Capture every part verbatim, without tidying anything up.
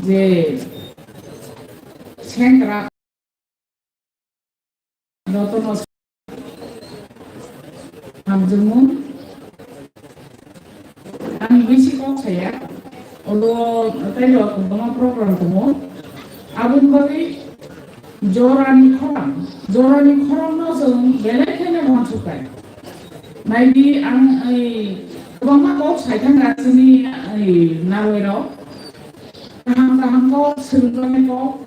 je sengra jotono hamjwkmung. Ang bisi kok saya, olo tailo kwbangma program tongo. Aboni bagwi jorani khorang, jorani khorangno chwng belai kheno uansuknai. Naidi ang ei kwbangma kok saithang chini ei narwai rok. Kaham kaham kok, swrwngjaknai kok,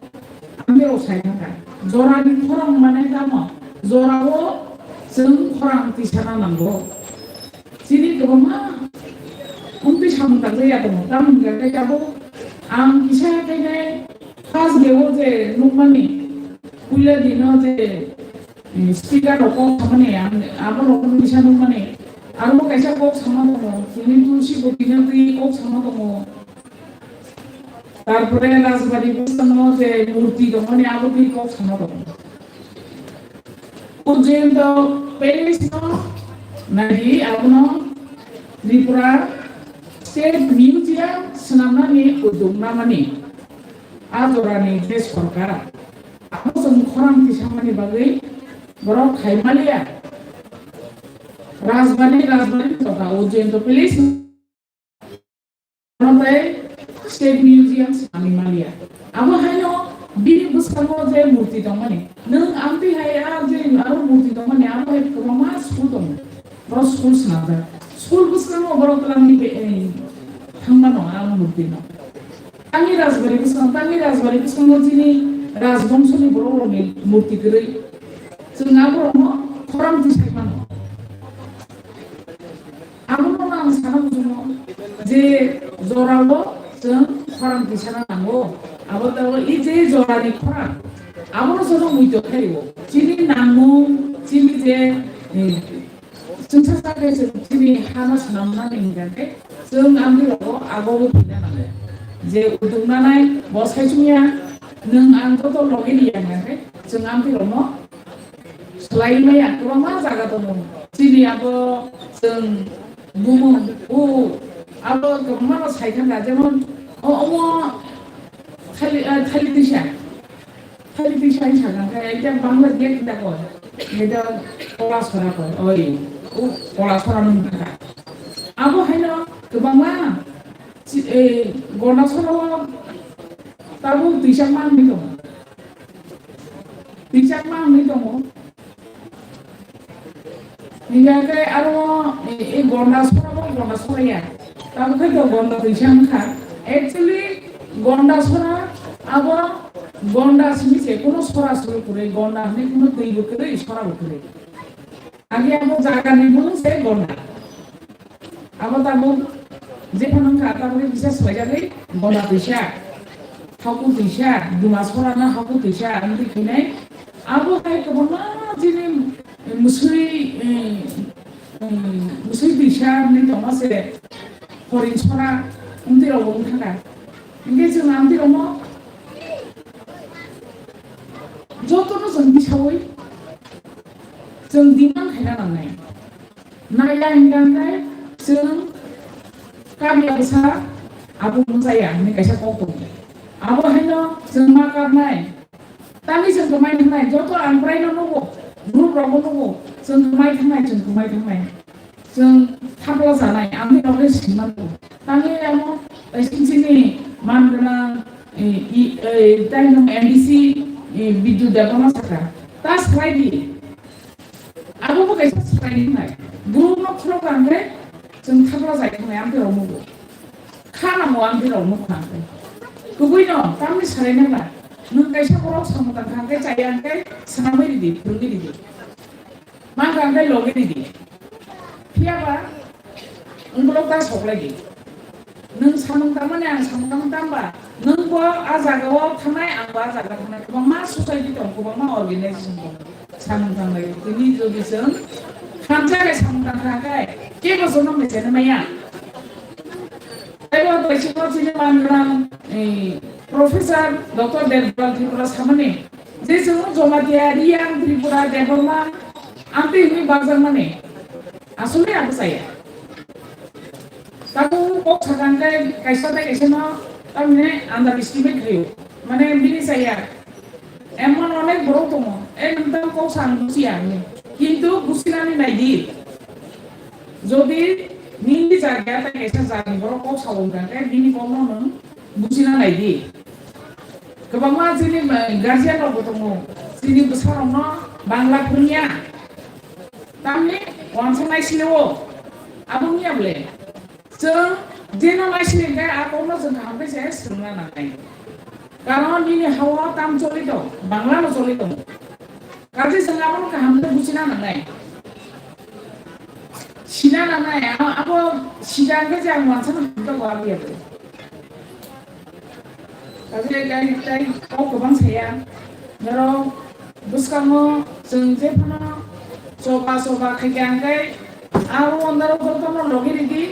ang bero sai thangkha. Jorani khorang mane tamo, jorao chwng khorang tisana nango. Chini kwbangma wngtwi samung tangjak ya tongo, tamoni bagwi abo ang kisa khainai first day o je nukmani, puila dino je, eh, speaker rok kok samani, ang abo rok kisa nukmani, aro kaisa kok sama tongo, chini tulsi bo tina twi kok sama tongo. Tarpore Rajbari bwskango je murti tongmani abo twi kok sama tongo. Ujjayanta Palace no nai abono Tripura State Museum swnamnani uduk namani a jorani je sorkar abo chwng khorang tisamani bagwi borok khai maliya. Rajbari, Rajbari toka Ujjayanta Palace Oro tei State Museum swnamwi maliya. Abo haino bini bwskango je murti tongmani. Nwng amtwi hai a je aro murti tongmani, abo hai kwbangma school tongo. Borok school swnamjak. School bwskango borok twlangni be-, eh, thangmano a murtino. Tangwi Rajbari bwskango, tangwi Rajbari bwskango chini rajbongshoni borok rokni murti kwrwi. Chwng aborokno khorang tisai mano. Abono ang sana muchungo je jorao chwng khorang tisana nango. Abo tabo i je jorani khorang, abono chwng muitu khaio. Chini nangmung, chini je, eh, chwngsa sakhe chwng chini hano swnamnani hingkha khe chwng amni rogo agogo phina nango. Je uduk nanai bo saichungya, nwng ang joto logi riya hingkha khe chwng amni rogo Swlai maya kwbangma jaga tongo. Chini abo chwng bumung, o, abo kwbangma no sai thangkha, jemon, o, omo thali, ah, thali tisa. Thali tisa hin sakha khe, ekta Bangla gate hinda koi. Ekta Kolasora koi, oi, o, Kolasora no hinda kha. Abo haino kwbangma, chi-, eh, Gondasora o tabuk tisa manwi tongo. Tisa manwi tongo. Hingkha khe aro, e, e, Gondasora bo Gondasora ya. Tamo khe to Gonda tisa wngkha. Actually, Gondasora abo Gonda simi se kuno sora suru kwrwi, Gonda hinwi kuno twi bo kwrwi, sora bo kwrwi. Agi abo jaga ni mung se Gonda. Abo tabuk jephano wngkha, tabuk kisa swlaijagwi Gonda tisa, Haku tisa, Duma Sora no Haku tisa wngwi khainai. Abo hai kwbangma chini mwswi, eh, eh, mwswi tisa hinwi tongma se Horin Sora wngtwi rok bo wngkha kha. Hingke chwng amtwi rokno jotono chwng tisawi chwng demand khaina nangnai. Naiya hingkha hingke chwng kami bwsa abo mungsa ya hinwi kaisa kok tongo. Abo haino chwng ma kapnai. Tangwi chwng kwmai thangnai, joto ang braino nugo, group rogo nugo, chwng kwmai thangnai, chwng kwmai thangnai. Chwng thapla janai, ang bini bagwi sima nango. Tangwi amo, eh, chini man gwnang, eh, i, eh, tai nwng M D C, eh, Bidyu Debbarma sakha. Ta swlai di. Abo bo kaisa swlai di nai. Group no khulok rang khe, chwng thapla jai thangnai, ang bini bagwi. Kha namo ang bini bagwi kha khe. Kubui no, tamni swlai nang na. Nwng kaisa borok samung tang kha khe, chaya khe, swnamwi ridi, phwrwngwi ridi. Mangkha hwnkhe logi ridi. Phiyaba wngbolok ta soklai di. Nwng samung tangmani ang samung tangmani tangba, nwng bo a jaga o thangnai, ang bo a jaga thangnai. Kwbangma society tong, kwbangma organization tong. Samung tanglai di. Tini jodi chwng hamjakhe samung tangkha khe, kebo jono mechai maya. Taibo taichukgo chini mangrang, eh, Professor Doctor Debbarma Tripura samani, je chwng Jamatia, Reang, Tripura, Debbarma, amtwi hwnwi bakjakmani. Asole abo chaya. Abo kok sakang khe kaisa bai kaisa no tamni underestimate khaio. Mane bini saya emon onek borok tongo, e nwng tamo kok sa ang bujiya hinwi. Kintu bujinani naidi. Jodi nini jaga tai kaisa jani borok kok sa wngkha khe bini kokno nwng bujina naidi. Kwbangma chini, eh, guardian rokbo tongo, chini bwsarokno Bangla phwrwngya. Tamni uansuknai sini o, abo wngya bole. Chwng jeno naisini khe a kokno chwng kaham khe se swrwngna nangnai. Karon nini ha-o tam choli tong, Bangla no choli tong. Kaje chwng abono kaham khe bujina nangnai. Sina nangnai, a-, abo sida khe je ang uansukna hamjakgo abo ya bole. Kaje tai, tai kok kwbang saya. Norok bwskango chwng jephano choba choba khaikha hwnkhe aro norok jotono logi ridi.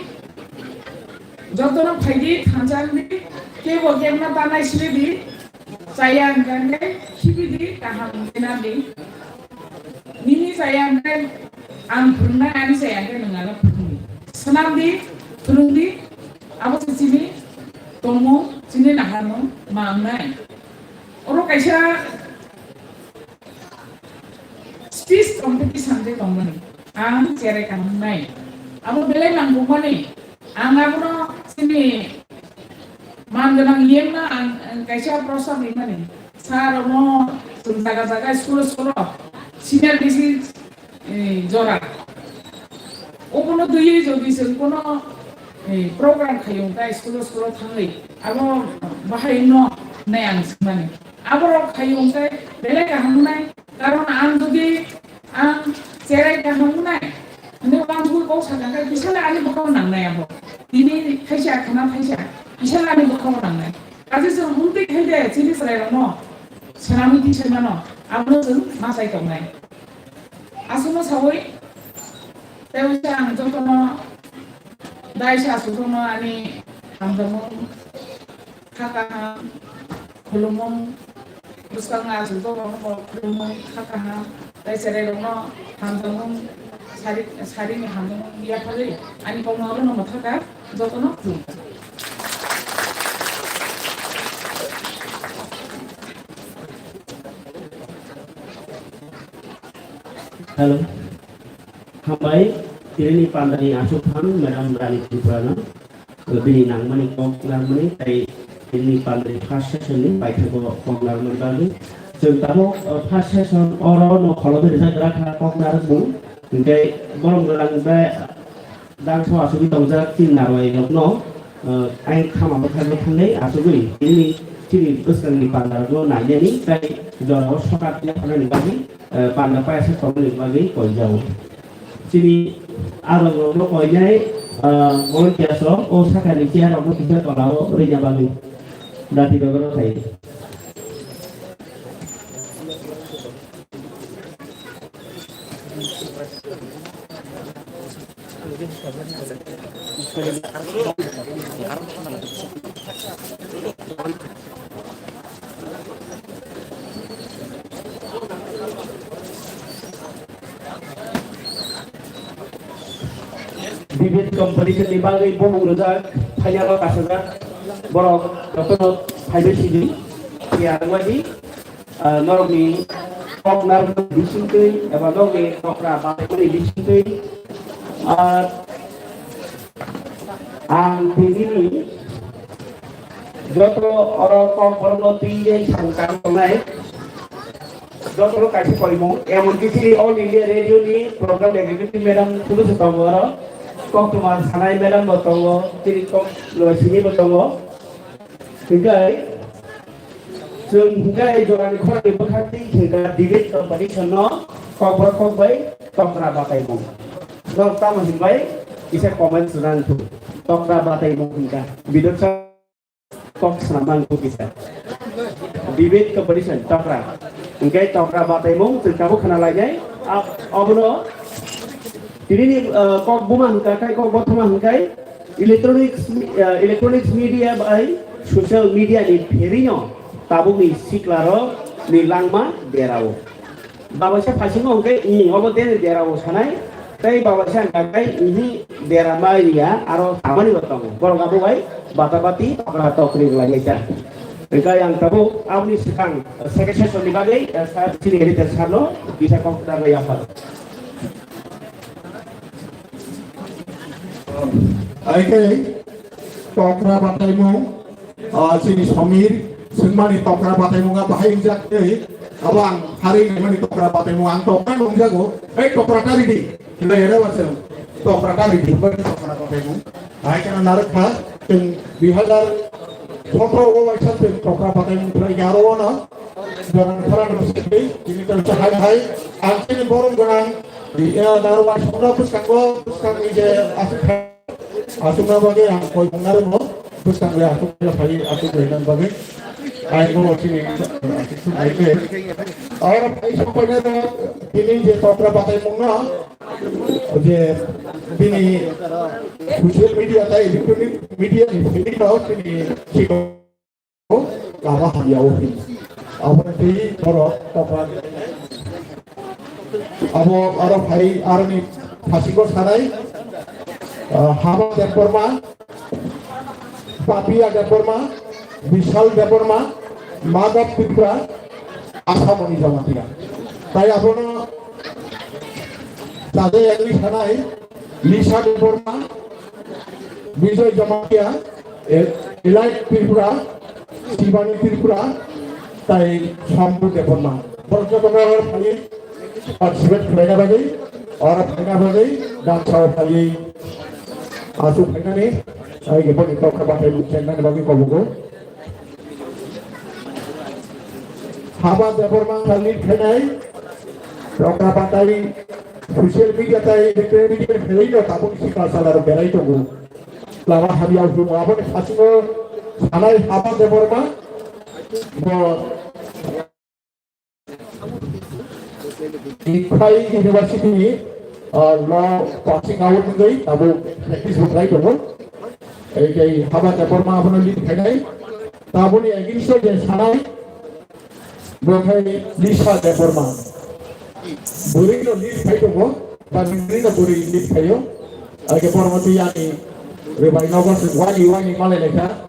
Jotono phaidi, thansa wngdi, kebo kebna tanai silidi, chaya hwnkhe hwnkhe khibidi, kaham wngkhe nadi. Nini chaya hwnkhe ang phwrwngnai, ani chaya hwnkhe nwng ano phwrwngdi. Swnamdi, phwrwngdi, abo se chini tongmung, chini naharmung ma wngnai. Oro kaisa speech competition de tongmani. Ang cherai kaham nai. Abo belai nangkukmani. Ang abono chini man gwnang yemno ang, ang kaisa prosab rimani. Sir, omo chwng jaga jaga school school o senior bisi, eh, jora. Obono twiwi jodi chwng kono, eh, program khaiyung ta school school o thangwi abo bahai no nai ang swngmani. Aborok khaiyung khe belai kaham wngnai. Karon ang jodi ang cherai kaham wngnai, hwnwi uansugwi kok sakha khe, kisa le ani bwkhao nangnai abo. Tini thaisa khwna thaisa, kisa le ani bwkhao nangnai. Kaisa chwng hwn twi khai de chini chwrairokno swnamwi twi sai mano, abono chwng ma chai tongnai. Aswkno saui tei uaisa ang jotono daisa aswkno ani hamjakmung kha kaham, khulumung, bwskango aswk jotono khulumung kha kaham, tei chwrairokno hamjakmung sari, sarini hamjakmung yaphagwi ani kokno abono mwthaka jotono khulumkha. Hello. Hambai, tinini pandani aswk phano Madam Rani Tripura no, bini nangmani kok nangmani tei tinini pandani first session ni paithago kok nangmani bagwi. Chwng tabuk, uh, first session oro no kholobwi rijak gra kha kok narwkmung, hinkhe borom gwnang bai dangso asugwi tongjak chini narwai rokno, uh, ayang khama bwkha bwkha thangwi asugwi chini, chini bwskangni panda rokno nainani tei jorao sokat yapharnani bagwi, uh, panda payasa tongmani bagwi koijago. Chini adongrokno koinai, ah, volunteers rok o sakani chair rokno kisa tolao rwina bagwi dati dogoro khai. Debate competition ni bagwi bumung rwjak, final o kasajak, borok jotono phaibai sidi, phiya rwmani, ah, norokni kok narwkmani bisingtwi eba norokni tokra bataimani bisingtwi, ah, ang tinini joto oro kok borokno twi bai samung tang tongnai. Joto no kaisa koimung, emonki chini All India Radio ni program executive madam Tulusa tongo oro. Koktwma sanai madam bo tongo, chini kok lo sini bo tongo. Hinkhe chwng hinkhe jorani khoroknwi bwkhaktwi hinkhe debate competition no kokborok kokbai tokra bataimung. Norok tamo hinbai kisa comment swnang thung. Tokra bataimung hinkhe. Bidot sa kok swnam ang kisa. Debate competition tokra. Hinkhe tokra bataimung chwng tabuk khna lainai. A-, abono tinini, uh, kok buma hinkha khai kok bothoma hinkhai electronics, uh, electronics media bai social media ni pherino tabukni siklarok ni langma derao. Babaisa phaisingno hwnkhe, "Ih, obo de derao sanai." Tei baba san kakai ini dera mai ya aro samani bo tongo. Borok abo bai bata bati tokra tokri lai ta. Engkai ang tabuk aboni swkang second session ni bagwi, eh, sir chini editor sir no bisa kok da ya pa. Ai kai tokra batai mo. Ah, chini Samir, swngmani tokra bataimung a bahai wngjak tei abo ang harwi naimani tokra bataimung ang tokra nungjago, "Ei tokra ta ridi," hinwi ere ba chwng tokra ta ridi, hinwi tokra bataimung. Hai kana narwk kha, chwng dui hazar sotro o waisa chwng tokra bataimung khlai kha aro ono Jorang Khorang bwswk twi, chini tong cha hai hai, ang chini borom gwnang, eh, narwk waisa bwskango, bwskangni je aswk kha. Aswkna bagwi ang koi phungnarok no bwskang le aswk le phai aswk le nang bagwi. Ai no chini aswk sung ai ke. Oro phai sung phai na tini je tokra batai mung no je tini social media tai electronic media ni phai no tini chiko. Lama hamya o hin. Abo tei borok tokra. Abo aro phai aroni phasingo sanai, ah, Haba Debbarma, Papiya Debbarma, Bishal Debbarma, Madhav Tripura, Assamoni Jamatia. Tai abono tade yagwi sanai, Lisa Debbarma, Bijoy Jamatia, E-, Elite Tripura, Shivani Tripura, tai Shambhu Debbarma. Borok joto no oro phaiwi participate khlaina bagwi, oro phaina bagwi, gansa o phaiwi aswk phainani, ai ge boni tokra batai mung chengnani bagwi kobugo. Haba Debbarma kha lead khainai, tokra batai social media tai electronic media khainai no tabuk sikla sala rok berai tongo. Lama hamya o himo aboni phasingo sanai Haba Debbarma bo Iphai University ni, ah, law passing out wngwi tabuk practice bo khlai tongo. Ei, ei, Haba Debbarma abono lead khainai. Taboni against o je sanai, bo khai Lisa Debbarma. Bwrwi no lead khai tongo, bwrwi no bwrwi lead khaio. Age borok twi ani rwbai nogo se wani wani malai laikha.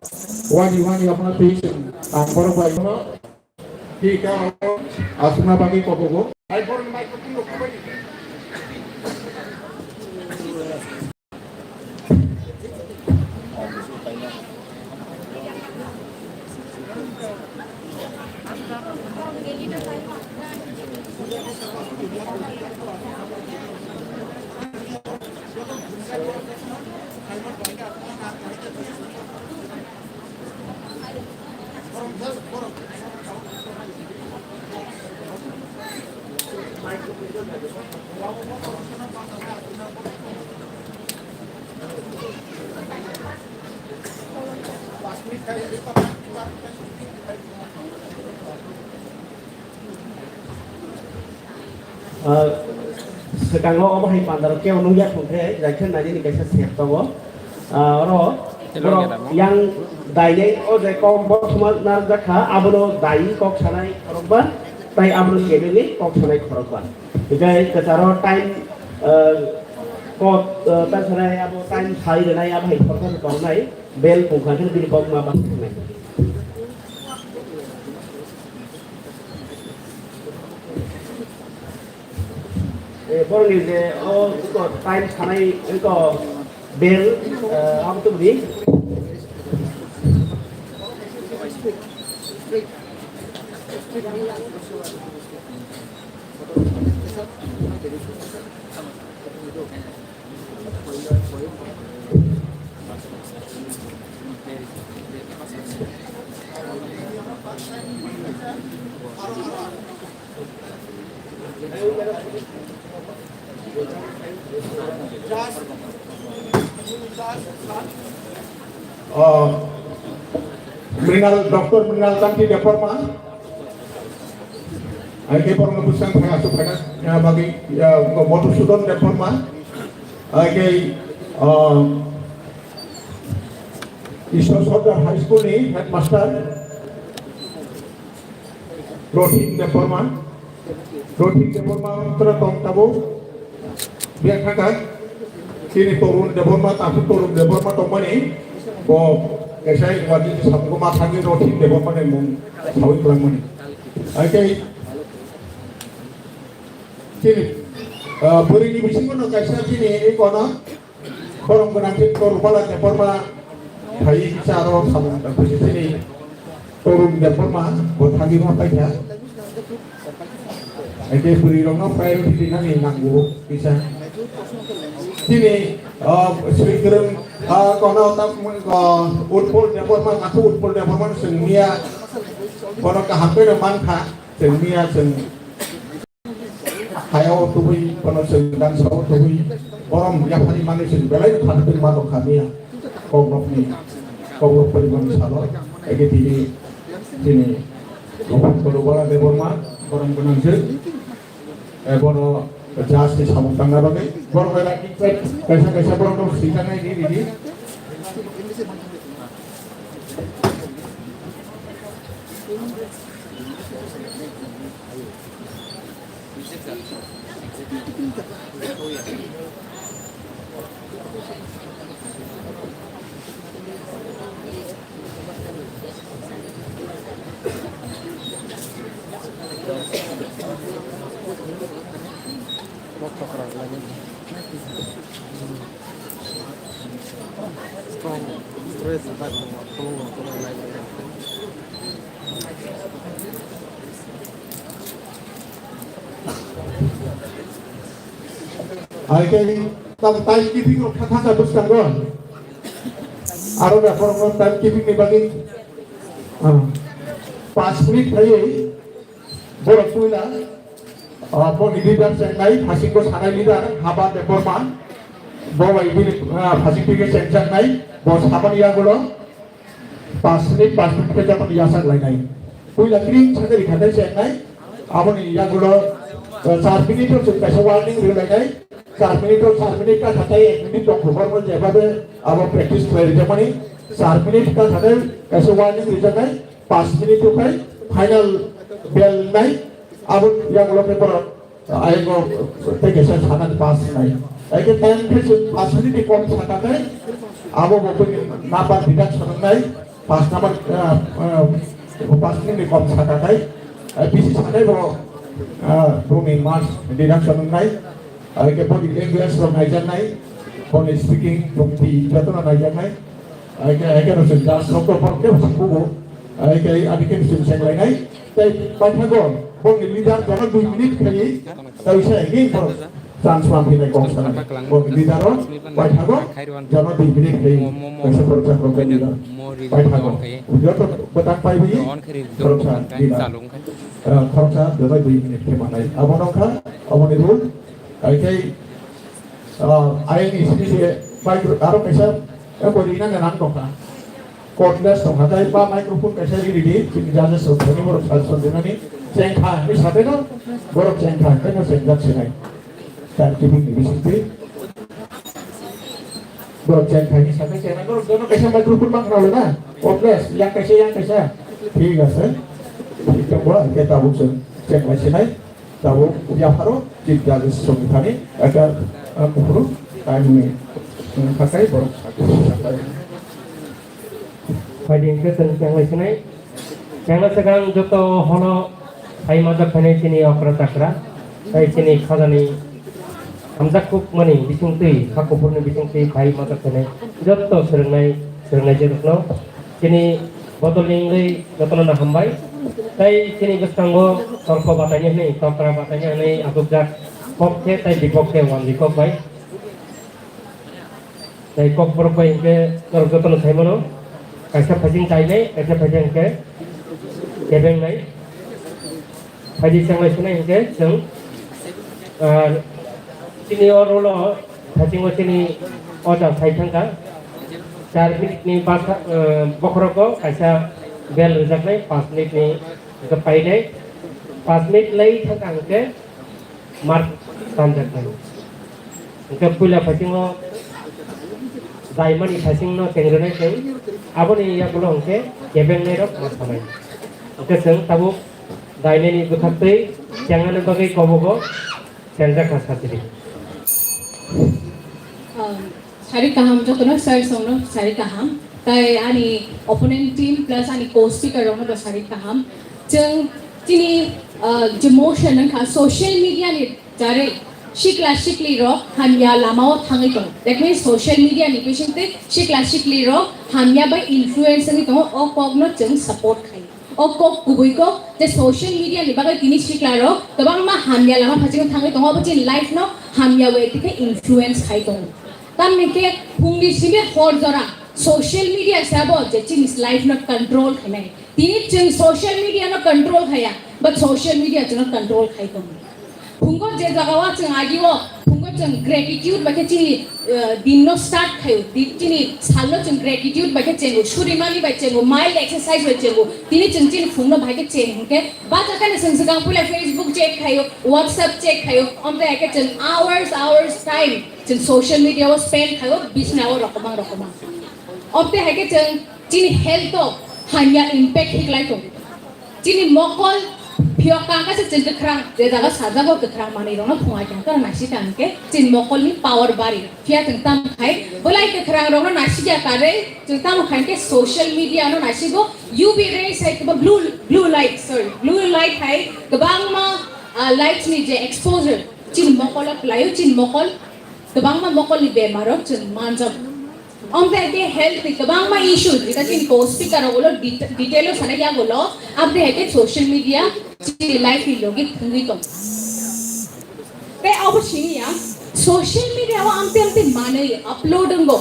Wani wani abono twi ang borok bai no. Aswkna bagwi kobogo. Ah, swkango omo hai pandaro kebo nukya thung khe, jai khe nainani kaisa sep tongo. Ah, oro borok yang dainai o je kok bothoma narwkjak kha, abono dai kok sanai khorokba, tai abono kebengwi kok sanai khorokba. Hinkhe kwcharo time, ah, kok, ah, ta sanai abo time sai rwnai abo hai khoroksa se tongnai, bell pungkha khe bini kok ma bang thangnai. Eh, borokni je o iko time sanai iko bell, eh, abo tubudi. Oh, Mrinal, Doctor Mrinal Kanti Debbarma. Ai ke porno pusang phai asuk phai na, ya, bagi, ya, Madhusudan Debbarma. Ai ke, um, Ishwar Sardar High School ni headmaster. Rothin Debbarma. Rothin Debbarma mantra tong tabo. Biyang thangkha, chini Torun Debbarma, Tasu Torun Debbarma tongmani, bo kaisa Emergency samung ma thangwi rw thik Debbarma ni mung sawi kwlangmani. Hakhe chini, ah, bwrwini bisingo no kaisa chini kono, borom gwnang khe Torun Bala Debbarma phai kisa aro samung tangkha chini Torun Debbarma bo thangwi ma paikha. Eke bwrwi rokno priority rinani nango kisa. Chini, ah, swi kwrwng, ah, kono ta, ah, Utpol Debbarma, Tasu Utpol Debbarma chwng miya bono kaham khe mankha, chwng miya chwng hayao tubui, bono chwng dansao tubui, borom yaphari manwi chwng belai no khatungma tongkha miya. Koknokni, koknok porimani salo, eke tini, tini, Gopal Bala Debbarma, borom gwnang jwk, eh, bono judge ni samung tangna bagwi, borok bai kaisa, kaisa borok no swijak nai di, di, di. Hai khe tam time keeping rok kha thangkha bwskango. Aro da borok time keeping ni bagwi, ah, panch minute phaiwi borok puila, ah, boni leader chengnai, phasingo sanai leader, Haba Debbarma, bo bai bini, ah, phasing thike chengjaknai, bo sabani yagulo. Panch minute, panch minute khe jotono yachak lainai. Puila kring sakhe rikha tei chengnai. Aboni yagulo, eh, char minute o chwng kaisa warning rwlainai. Char minute o, char minute ka khatai ek minute tong khobor mo jeba de abo practice khlai rijak mani. Char minute ka khatai kaisa warning rijaknai. Panch minute o khai final bell nai. Abo yagulo khe borok Ayang tei kaisa sana pass nai. Ayang time khe chwng pass minute ni kom saka khe abo bo bini number deduction wngnai pass number, ah, ah, pass minute ni kom saka khe, ah, bisi sanai bo, ah, boni marks deduction wngnai. Ayang body language rok naijaknai, boni speaking, boni jotono naijaknai. Ayang ayang rok chwng das rok to bok ke bugo. Ayang ani ke chwng senglainai. Tei paithago boni leader jono dui minute khaiwi. Tei se again borok chance manphinai kok sanai. Borok leader o paithago, jono dui minute ri kaisa borok chakro kai leader. Paithago. Joto bwtang paiwi borok sa leader. Eh, khoroksa jono dui minute khe manai. Abo nokha, aboni rule. Ai khe, eh, ayang ni simi se bai aro kaisa, eh, koi rina nang tongkha. Cordless tongkha, tei ba microphone kaisa riri di, chini judges rok thani borok suggestion rinani, chengkha hinwi sabaino, borok chengkha hinwi no chengjak sinai. Time keeping ni bisingtwi. Borok chengkha hinwi sabai chengnai, borok jono kaisa microphone mang khna na, cordless, yang kaisa, yang kaisa. Thik ase. Thik tongbo, hwnkhe tabuk chwng chenglai sinai. Tabuk yapharo Chief Judge songni thani ekta, ah, kuphuru kainwi wng kha tei borok sakni sakai. Phaidi hwnkhe chwng chenglai sinai. Chengna swkang joto hono phai manjak phainai chini okra chakra tei chini khajani hamjak kukmani bisingtwi, kha kuphurni bisingtwi phai manjak phainai joto swrwngnai, swrwngnaijwk rokno. Chini bodol ni wngwi jotono no hambai. Tei chini bwskango torko bataini hwnwi, tokra bataini hwnwi achukjak, pokhe tei bipokhe wanjwi kok bai. Tei kokborok bai hwnkhe norok jotono saimano, kaisa phaising kainai, kaisa phaising hwnkhe kebengnai. Phaidi chenglai sinai hwnkhe chwng, ah, chini o role o thasingo chini oja sai thangkha. Char minute ni basa, ah, bokhorogo kaisa bell rwjaknai, panch minute ni hwnkhe painai. Panch minute lai thangkha hwnkhe mark tanjaknai. Hwnkhe puila phaisingo jaimani phaisingno tengrinai tei aboni yagulo hwnkhe kebengnairok ma sanai. Hwnkhe chwng tabuk Dainani bwkhaktwi chengnani bagwi kobogo chengjak kha satri. Sari kaham, jotono sir songno sari kaham. Tai ani opponent team plus ani co-speaker rokno bo sari kaham. Chwng chini, uh, je motion wngkha social media ni jare sikla sikli rok hamya lama o thangwi tongo. That means social media ni bising tei sikla sikli rok hamya bai influence wngwi tongo. O kok no chwng support khai. O kok kubui kok je social media ni bagwi tini sikla rok kwbangma hamya lama phachigwi thangwi tongo, abo chini life no hamya way twi khe influence khai tongo. Tamni khe phungni simi hor jora social media se abo je chini life no control khainai. Tini chwng social media no control khaya, but social media chwngno control khai tongo. Phungo je jagao chwng agio, phungo chwng gratitude bai khe chini, eh, dinno start khaio, di-, chini salno chwng gratitude bai khe chengo, surimani bai chengo, mild exercise bai chengo, tini chwng chini phungno bai khe cheng hinkhe, bacha khe chwng swkang puila Facebook check khaio, WhatsApp check khaio, omte hai khe chwng hours, hours time chwng social media o spend khaio, bisna o rokomang rokomang. Omte hai khe chwng chini health o hamya impact hiklai tongo. Chini mokol phiyok kang kaisa chwng kwkhrang, je jaga sajago kwkhrang manwi rokno phungai kang khe naisika hwnkhe chini mokolni power bari. Phiya chwng tamo khai belai kwkhrang rokno naisikya karwi chwng tamo khai khe social media no naisigo U V rays hai kwbang blue, blue light, sorry, blue light hai kwbangma, ah, lights ni je exposure chini mokolo kwlaio, chini mokol kwbangma mokolni bemarok chwng manjak. Omte hai khe health ni kwbangma issue, jeta chini co-speaker rok ulo det-, detail o sanai yagulo, amte hai khe social media chini life ni logi thwngwi tong. Tei abo sini ya, social media o amte amte manwi upload wngo,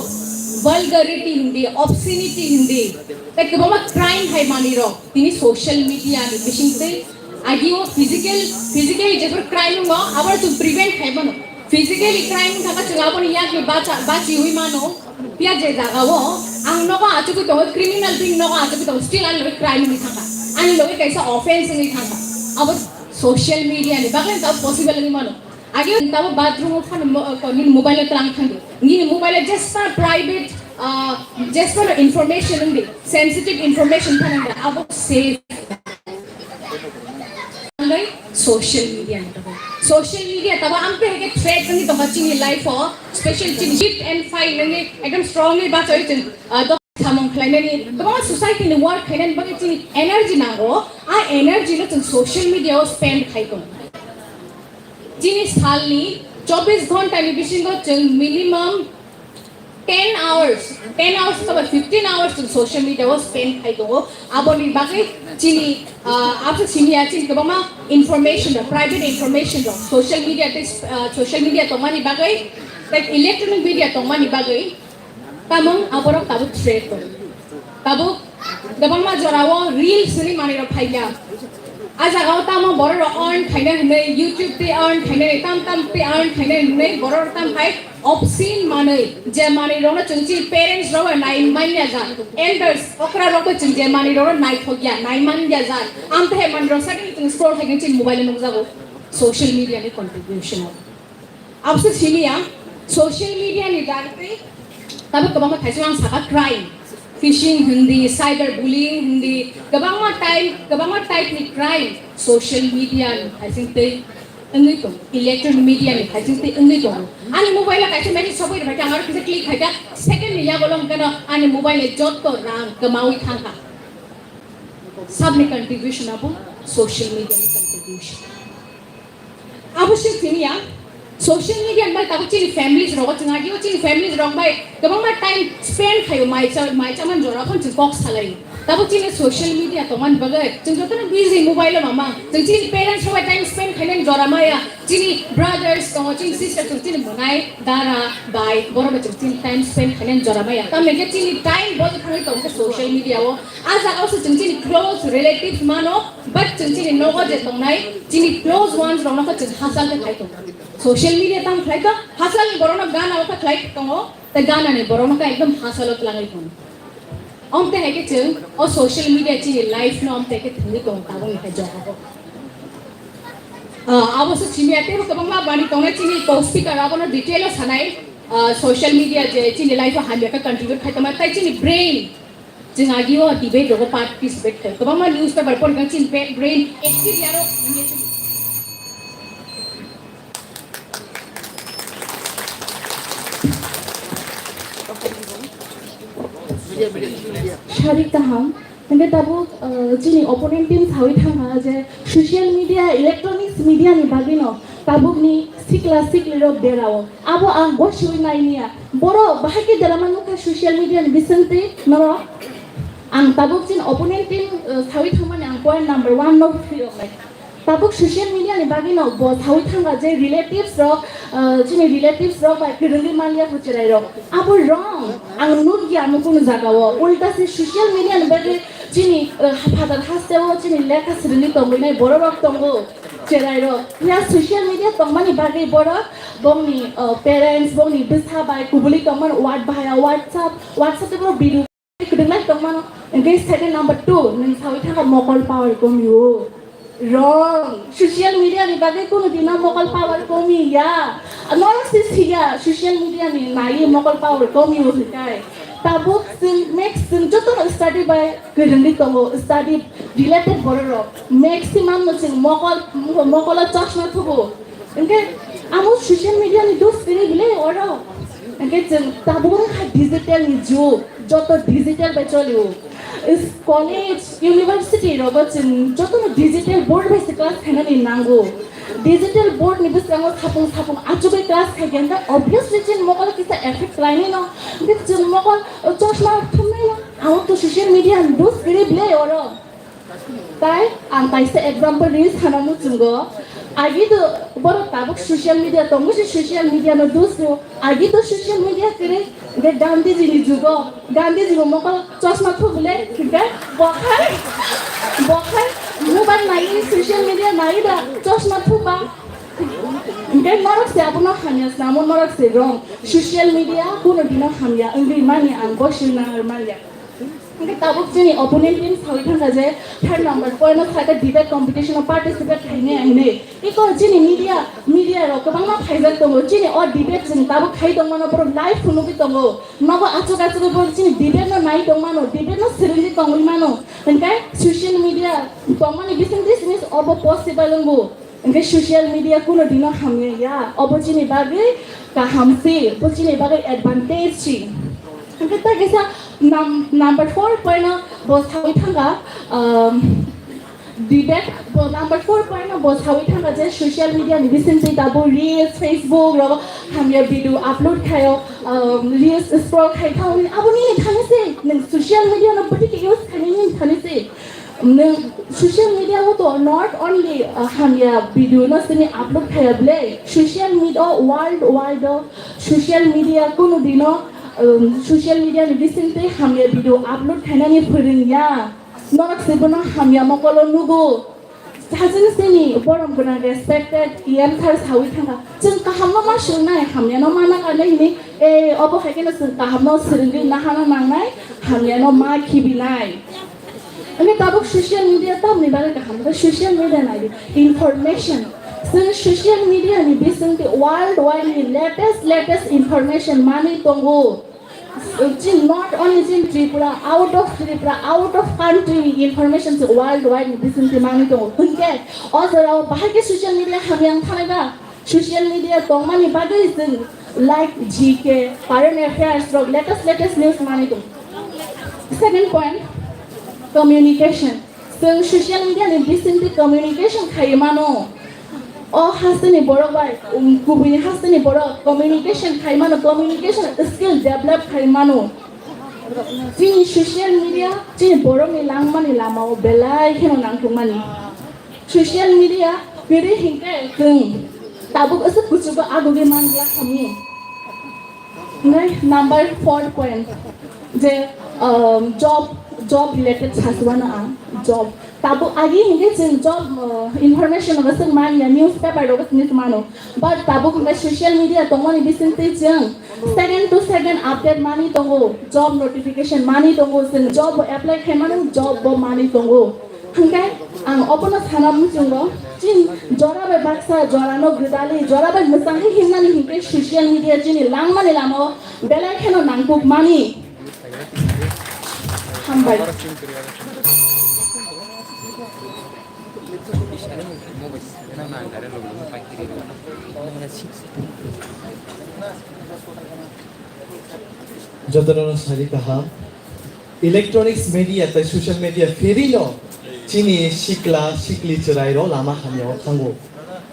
vulgarity hindi, obscenity hindi, tei kwbangma crime hai manwi rok tini social media ni bising twi agio physical, physical jephru crime wngo, abo chwng prevent khai mano. Physically crime wngkha khe chwng aboni yakni bacha-, bachiwi mano. Phiya je jagao ang nogo achugwi tongo, criminal being nogo achugwi tongo, still ani loge crime wngwi thangkha, ani loge kaisa offense wngwi thangkha. Abo social media ni bagwi tabo possible wngwi mano. Age tabo bathroom o phano mo-, ko nini mobile o tlang thangdi, nini mobile o jespa private, ah, jespa no information wngdi, sensitive information phano wngdi, abo safe. Social media ni bagwi. Social media tabo amte hai khe threat wngwi tongkha chini life o, special chini shift and fight wngwi ekdom strongly bachawi chwng, ah, dok samung khlainani kwbangma society ni work khainani bagwi chini energy nango, a energy no chwng social media o spend khai tongo. Chini salni chobbish ghonta ni bisingo chwng minimum ten hours, ten hours ba fifteen hours chwng social media o spend khai tongo. Aboni bagwi chini, ah, abse simi ya chini kwbangma information rok, private information rok, social media tei, ah, social media tongmani bagwi, tei electronic media tongmani bagwi, tamung aborok tabuk threat tongo. Tabuk kwbangma jorao reels ni manwi rok phaikha. A jagao tamo borok rok earn khaina hinwi, YouTube tei earn khaina, tam tam tei earn khaina hinwi borok rok tam khai obscene manwi, je manwi rokno chwng chini parents rok bai nai manya jak, elders okra rok bai chwng je manwi rokno naithok ya, nai manya jak. Amtwi hai manwi rok sakni chwng scroll khai chini mobile o nukjago social media ni contribution o. Abose simi ya, social media ni dagwi tabuk kwbangma thaising ang saka crime, phishing hindi, cyber bullying hindi, kwbangma type, kwbangma type ni crime social media ni thaising tei wngwi tongo, electronic media ni thaising tei wngwi tongo. Ani mobile o kaisa message sogwi rwkha, ang aro kisa click khaikha, second ni yagulo hwnkhe no ani mobile ni jotto rang kwmawi thangkha. Sabni contribution abo social media ni contribution. Abo se chini ya, social media ni bai tabuk chini families rogo chwng agio chini families rok bai kwbangma time spend khaio, mai cha, mai chaman jora phone chwng kok salai. Tabuk chini social media tongmani bagwi chwng jotono busy mobile o mamang. Chwng chini parents rok bai time spend khainani jora maya. Chini brothers tongo, chini sisters tongo, chini mwnai, dara, bai, borok bai chwng chini time spend khainani jora maya. Tamni khe chini time bo thangwi tongo social media o. A jaga o se chwng chini close relatives mano, but chwng chini nogo je tongnai, chini close ones rokno khe chwng hachal khe khai tongo. Social media tamo khlai kha, hachal ni borokno gana o khe khlai tongo, tei gana ni borokno khe ekdom hachal o twlangwi tongo. Omte hai khe chwng o social media chini life no omte khe thwngwi tongo tabuk ni khe joto. Ah, abo se simi ya tei kwbangma bani tongnai chini co-speaker abono detail o sanai, ah, social media je chini life o hamya khe contribute khai tongma tei chini brain. Chwng agio debate rogo participate khai. Kwbangma newspaper pori kang chini brain active yaro. Wngwi chwng-, Sarik kaham. Hingke tabuk, uh, chini opponent team sawi thangkha je social media, electronics media ni bagwi no tabuk ni sikla sikli rok derao. Abo ang gosiwi nai niya. Borok bahai khe derama nukha social media ni bisingtwi norok. Ang tabuk chini opponent team, uh, sawi thangmani ang point number one no phirok lai. Tabuk social media ni bagwi no bo sawi thangkha je relatives rok, uh, chini relatives rok bai kwrwngwi manliya kho cherai rok. Abo wrong. Ang nukya amo kunu jagao. Ulta se social media ni bagwi chini, uh, phatar hasteo chini lekha swrwngwi tongwi nai borok rok tongo. Cherai rok. Ya social media tongmani bagwi borok bongni, uh, parents, bongni bwsa bai kubuli tongmani word bahaya WhatsApp, WhatsApp tei borok video kwdwklai tongmano. Hingke second number two, nwng sawi thangkha mokol power komio. Wrong. Social media ni bagwi kunu dino mokol power komi ya. Norok se siya social media ni nai mokol power komio hikai. Tabuk chwng max chwng joto no study bai kwrwngwi tongo, study related borok rok. Maximum no chwng mokol, mokolo chosma thubu. Hingke amo social media ni dos kwrwi bile oro. Hingke chwng tabuk wngkha digital ni jug, joto digital bai cholio. Is college, university rogo chwng joto no digital board bai se class khainani nango. Digital board ni bwskango sapung sapung achugwi class khaikhe hingke obviously chini mokol kisa effect khlainai no. Hingke chwng mokol, uh, chosma thumnai no. Amo to social media ni dos kwrwi bile oro. Tai ang kaisa example ri sana muchungo. Agi do borok tabuk social media tongo se social media no dusu. Agi do social media kere ge Gandhiji ni jugo. Gandhiji bo mokol chosma thubule ge bokhai bokhai mobile nai social media nai da chosma thuba. Ge norok se abono hamya samo norok se wrong. Social media kuno dino hamya wngwi mani ang bosi na manya. Hingke tabuk chini opponent team sawi thangkha je third number point no sakha debate competition o participate khainai hinwi. Iko chini media, media rok kwbangma phaijak tongo. Chini o debate chwng tabuk khai tongmano borok live phunugwi tongo. Nogo achuk achuk borok chini debate no nai tongmano, debate no swrwngwi tongwi mano. Hingke social media tongmani bisingtwi chini obo possible wngo. Hingke social media kuno dino hamya ya, obo chini bagwi kaham si, bo chini bagwi advantage si. Hingke ta kisa nam-, number four point no bo sawi thangkha, um, debate, bo number four point no bo sawi thangkha je social media ni bisingtwi tabuk reels, Facebook rogo hamya video upload khaio, um, reels scroll khai thangwi abo nini thani se, nwng social media no bwtwi use khainai nini thani se. Nwng social media o to not only, uh, hamya video no sini upload khaya bwle, social media o world wide o social media kunu dino, um, social media ni bisingtwi hamya video upload khainani phwrwngya. Norok se bono hamya mokolo nugo. Sajwk sini borom gwnang respected E M sir sawi thangkha. Chwng kaham no ma swngnai, hamya no ma nakarnai hini, e, obo hai kheno chwng kaham no swrwngwi nahana nangnai, hamya no ma khibinai. Hingke tabuk social media tamni bagwi kaham khe social media nai di. Information. Chwng social media ni bisingtwi world wide ni latest, latest information manwi tongo. Chini not only chini Tripura, out of Tripura, out of country ni information se world wide ni bisingtwi manwi tongo. Hingke o jorao bahai khe social media hamya wng thanai ba? Social media tongmani bagwi chwng like G K, current affairs rok latest latest news manwi tongo. Second point, communication. Chwng social media ni bisingtwi communication khai mano. O hasteni borok bai, um, kubuni hasteni borok communication khai mano, communication skill develop khai mano. Chini social media chini borokni langmani lamao belai kheno nangkukmani. Social media kwrwi hinkhe chwng tabuk aswk kuchugo agugwi man glak khamu. Nai number four point je, um, job, job related sasuano ang job. Tabuk agi hinkhe chwng job, uh, information rogo swk manya, newspaper rogo swk mano. But tabuk hinkhe social media tongmani bisingtwi chwng second to second update mani tongo, job notification mani tongo, chwng job bo apply khai mano, job bo mani tongo. Hingke ang obono sana muchungo, chini jora bai baksa, jora no gwdali, jora bai mwchangwi himnani hinkhe social media chini langmani lama o belai kheno nangkuk mani. Hambai. Jotono sari kaham. Electronics media tei social media pherino chini sikla sikli chwrairok lama hamyao thango.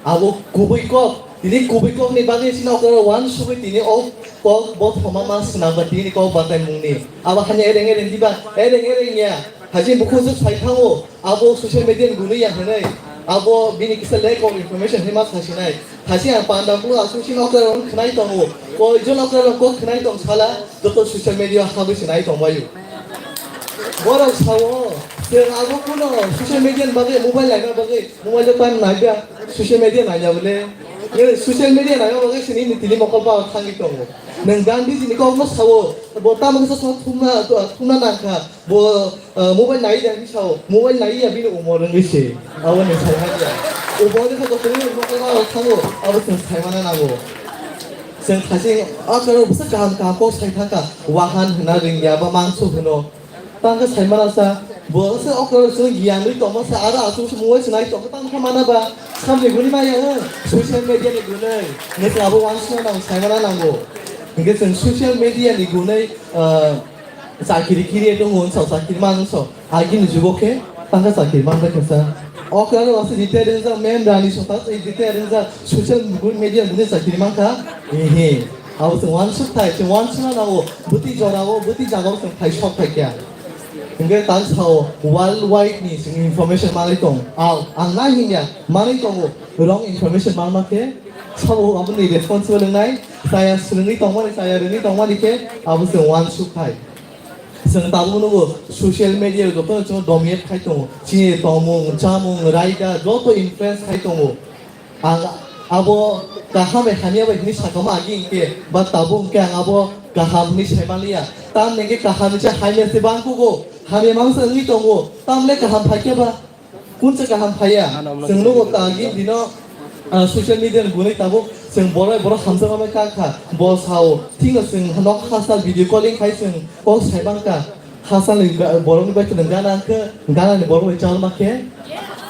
Abo kubui kok, tini kubui kokni bagwi chwngno kok wansugwi tini o kok bo thoma ma swnamba tini kok bataimungni. Abo hanya ereng ereng diba, ereng ereng ya. Hajin bukhuk swk sai thango, abo social media ni gwnwi ya hwnwi. Abo bini kisa lack of information hinwi ma sasinai. Hasi ang panda kulu aswk si nokra rok khwnai tongo. Koi jon nokra rok kok khwnai tong sala, joto social media habwi se nai tong bayu. Borok sao, se abo kuno social media ni bagwi, mobile naina bagwi, mobile o time naiga, social media naina bole. Ye social media naina bagwi se nini tini mokol ba thangwi tongo. Nang Gandhi ji ni kok no sao, bo tamo kisa thumna, thumna nangkha. Bo, ah, mobile nai da hinwi sao, mobile nai ya bini umor wngwi se. Abo ni sai manya. Umor ni kha doktor ni mokol ma rok thango, abo chwng sai mana nango. Chwng khasi, ah, karo bwsa kaham kaham kok sai thangkha, wahan hwnna ringya ba mangso hwno. Tangkha sai mana sa, bo se okoro chwng giyangwi tongma sa, aro aswk se mobile se nai tongkha, tangkha mana ba, samni guni maya, eh, social media ni guni. Nese abo wansukna nang sai mana nango. Hingke chwng social media ni guni, ah, Chakiri kiri tongo wngsa, chakiri man wngsa. Agini jugo khe tangka chakiri man bai khe sa. O khe aro wasi retire wngjak, mem rani sota retire wngjak, social media bini chakiri man kha. Ehe. Abo chwng wansuk thai, chwng wansukna nango. Bwtwi jora o, bwtwi jaga o chwng thai sok thai kya. Hingke tang sao world wide ni chwng information manwi tong. Ang, ang nai hinya manwi tongo. Wrong information man ma khe sabo aboni responsible wngnai. Chaya swrwngwi tongmani, chaya rwngwi tongmani khe abo chwng wansuk thai. Chwng tabuk nugo social media o jotono chwng dominate khai tongo. Chini tongmung, chamung, raida joto influence khai tongo. Ang abo kaham bai hamya bai hinwi sakama agi hinkhe ba tabuk hinkhe ang abo kaham hinwi saimaliya. Tamni hinkhe kaham ni se hamya se bangkugo. Hamya mangsa wngwi tongo. Tamle kaham phaikhe ba Kunsa kaham phaiya, chwng nugo ta gini dino, ah, social media ni gwnwi tabuk chwng borok borok hamjakma bai kha kha, bo sao, thikno chwng nok hachal video calling khai chwng kok sai bang kha, hachal ni ga-, borok ni bai khwna gana khe, gana ni borok bai chal ma khe,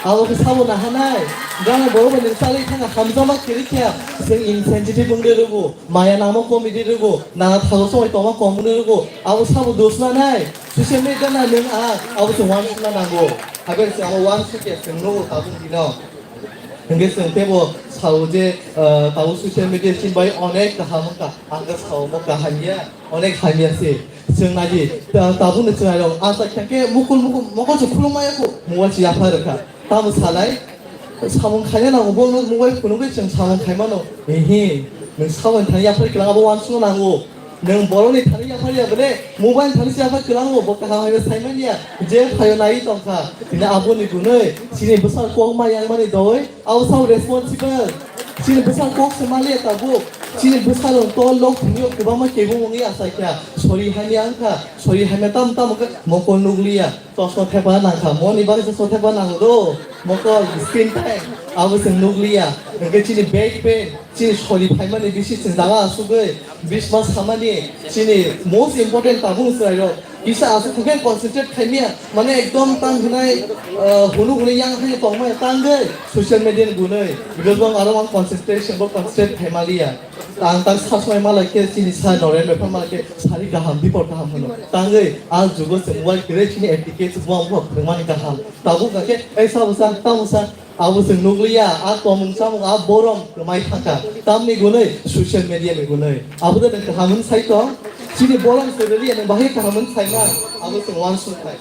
abo khe sabo nahanai, gana borok bai nwng chalwi thangkha hamjakma khe rikya, chwng insensitive wngwi rwgo, maya nangma comedy rwgo, nana thago songwi tongma comedy rwgo, abo sabo dos nanai, social media na nwng a, abo chwng uansukna nango. Haber se abo uansukya chwng nugo tabuk dino. Hingke chwng teibo sao je, ah, tabuk social media chini bai onek kaham wngkha. Ang khe sao bo kaham ya, onek hamya se. Chwng naidi, ta-, tabukni chwrairok asa khe khe mukul mukul mokol se khulumaya kho, mobile se yapha rwkha. Tamo salai, samung khaina nango, bo mobile phunugwi chwng samung khaimano. Ehe, nwng samung thani yapha rwkha, abo uansukna nango. Nwng borokni thani yapharya bole, mobile thani se yapha kwlango, bo kaham hai saimanya, je phaio nai tongkha. Tini aboni gunoi, chini bwsal kok ma yangmani doi, abo sao responsible. Chini bwsal kok se maliya tabuk. Chini bwsal rok tol lok thumio kwbangma kebo wngwi achaikha. Sori hamya wngkha, sori hamya tam tam wngkha, mokol nukliya. Chosma thepa nangkha, moni bagwi se chosma thepa nango do. Mokol screen time, abo chwng nukliya. Hwnkhe chini back pain, chini sori phaimani bisi chwng jaga asugwi, bisma samani, chini most important tabuk chwrairok. Kisa asuk hwnkhe concentrate khaimya, mane ekdom tang hinai, ah, hunu hunu yang hai tongmaya tangwi social media ni gunwi. Because bang aro ang concentration bo concentrate khaimaliya. Ang tak sasmai malai khe chini sa Noren bai phan malai khe sari kaham, bipor kaham hwno. Tangwi a jugo se mobile kwrwi chini etiquette se buang buang phwrwngmani kaham. Tabuk kha khe, ei sabo sa, tamo sa, abo se nukliya, a tomung chamung, a borom kwmai thangkha. Tamni gunwi, social media ni gunwi. Abo de nang kaham hwn sai tong, chini borom se rwliya, nang bahai kaham hwn sai man, abo se uansuk khai.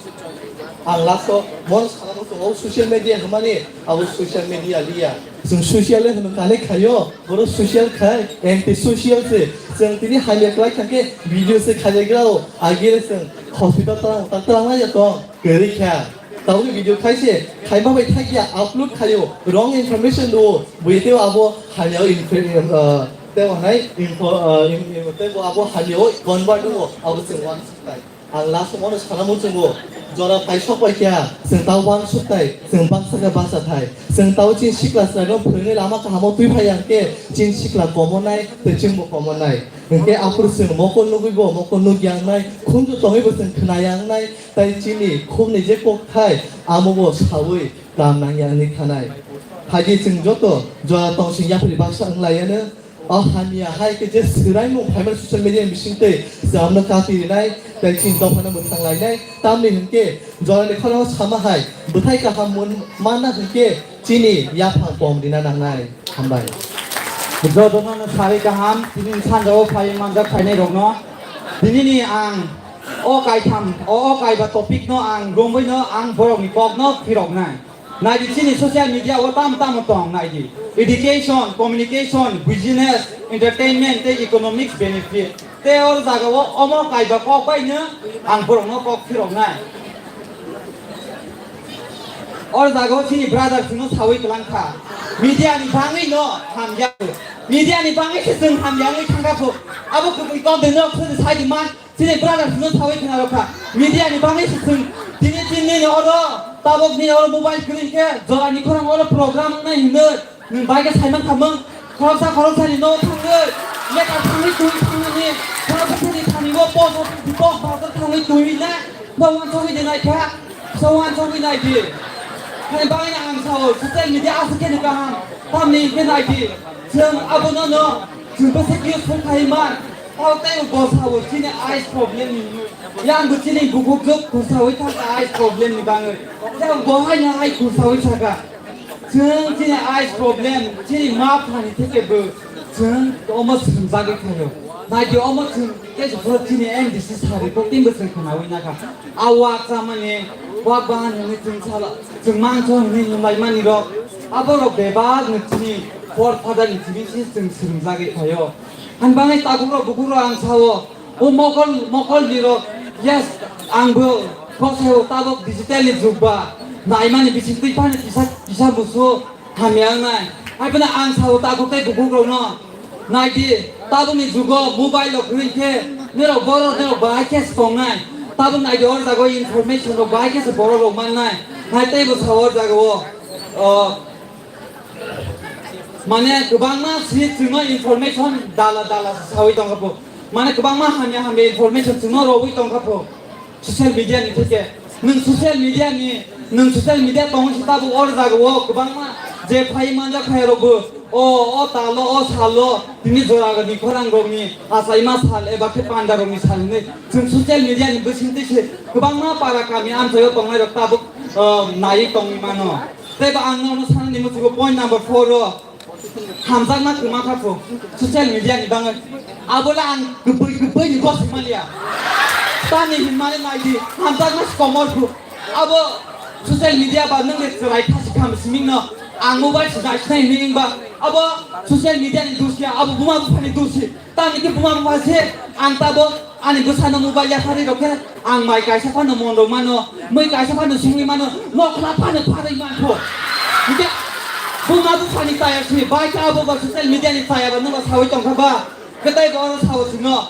Ang last o, mon sana mo tongo, social media hwnmani, abo social media liya. Chwng social le hwno connect khaio, boro social khai, anti social se. Chwng tini hamya kwlai thangkhe video se khaijak rao, agire chwng hospital tang, tang, tang lai ya tong, kwrwi kha. Tabukni video khai se, khaima bai thakya, upload khaio, wrong information do, bui teo abo hamya o info-, uh, teo hanai info-, uh, in-, in-, teo abo hamya o convert do, abo chwng uansuk khai. Ang last mono sana muchungo, jora phai sok pai kha, chwng tao uansuk thai, chwng baksa khe baksa thai. Chwng tao chini sikla chwraino phwrwngwi lama kahamo twi phai ya khe, chini sikla komo nai, tei chwngbo komo nai. Hwnkhe aphuru chwng mokol nugwi bo mokol nukya wngnai, khunju tongwi bo chwng khna ya wngnai, tei chini khukni je kok thai, amo bo saui kam nang ya wngwi thanai. Haidi chwng joto jora tong sing yapri baksa wng lai yano, O hamya hai khe je swraimung phaimani social media ni bisingtwi chwlamno kati rinai, tei chini dophano mwthang lainai, tamni hwnkhe jorani khorang sama hai bwthai kaham mun-, manna hwnkhe chini yaphang pom rina nangnai. Hambai. Jotono no sari kaham, tini sanjao phai manjak phainai rokno. Tini ni ang o kaitham, o, o kaiba topic no ang romwi no ang borok ni kok no phirok nai. Naidi chini social media o tam tam tong naidi. Education, communication, business, entertainment tei economics benefit. Tei o jaga o omo kaiba kok bai no ang borok no kok phirok nai. O jaga o chini brother chwngno sawi kwlang kha. Media ni bangwi no hamya. Media ni bangwi se chwng hamya wngwi thang kha pho. Abo kubui kok de no khwrwng sai di man. Chini brother chwngno sawi khna rw kha. Media ni bangwi se chwng tini tin nini oro tabok nini oro mobile kwrwi khe jora ni khorang oro program wngnai hinwi. Nwng bai khe saiman khamung, khoroksa khoroksani nogo thangwi, letter thangwi twi thangnani, khoroksa sani thani o post office di post bazar thangwi twi na, bo uansugwi de naikha, so uansugwi naidi. Hani bangni ang sao, social media aswk khe kaham, tamni hwnkhe naidi. Chwng abono no, chwng bwswk useful khai man, tao tei bo sao, chini eyes problem ni hwnwi. Yang bo chini bukhuk jok khursawi thangkha eyes problem ni bangwi. Yang bo haino hai khursawi thangkha. Chwng chini eyes problem, chini ma phani theke bo chwng omo swngjagwi khaio. Naidi omo chwng tei jora chini M D C sari kok tin bwswng khwnawi nakha. A wak chamani, wak bahan hwnwi chwng sala, chwng mangso hwnwi nunglaimani rok. Aborok bebak ni chini forefather ni chini si chwng swngjagwi khaio. Ani bagwi tabukrok bukukrok ang sao. O mokol, mokol ni rok, yes, ang bo kosao tabok digital ni jug ba. Naimani bising twi phano kisa, kisa busu hamya wngnai. Hai phano ang sao tabok tei bukhuk rok no. Naidi, tabok ni jugo mobile rok kwrwi khe, norok borok, norok bahai khe se tongnai. Tabok naidi o jaga o information rok bahai khe se borok rok mannai. Hai tei bo sao o jaga o, o, Mane kwbangma si chwngno information dala dala sawi tongkha pho. Mane kwbangma hamya hamya information chwngno rogwi tongkha pho. Social media ni theke. Nwng social media ni, nwng social media tongwi se tabuk o jaga o kwbangma je phai manjak phai rokbo o, o talo, o salo, tini jora ni khorang rokni achaima sal eba khe panda rokni sal hinwi chwng social media ni bisingtwi se kwbangma para kami amchaio tongnai rok tabuk, o, naiwi tongwi mano. Tei ba ang nono sanani muchungo point number four o hamjakma kwma kha pho social media ni bangwi. Abola ang kwbwi kwbwi ni gosik maliya. Tamni hinmani naidi hamjakma si komor pho. Abo social media ba nwng le chwrai khasi kham siming no ang mobile si jai sinai hinwi wngba abo social media ni dosi ya, abo buma buphani dosi. Tamni khe buma bupha se ang tabok ani bwsano mobile yapharwi rok khe ang mai kaisa phano mon rok mano, mui kaisa phano singwi mano, nokhla phano pharwi mankho. Hingkhe buma buphani taya se bai khe abo ba social media ni taya ba nwng ba sawi tongkha ba? Khe tei bo oro sao chwngno,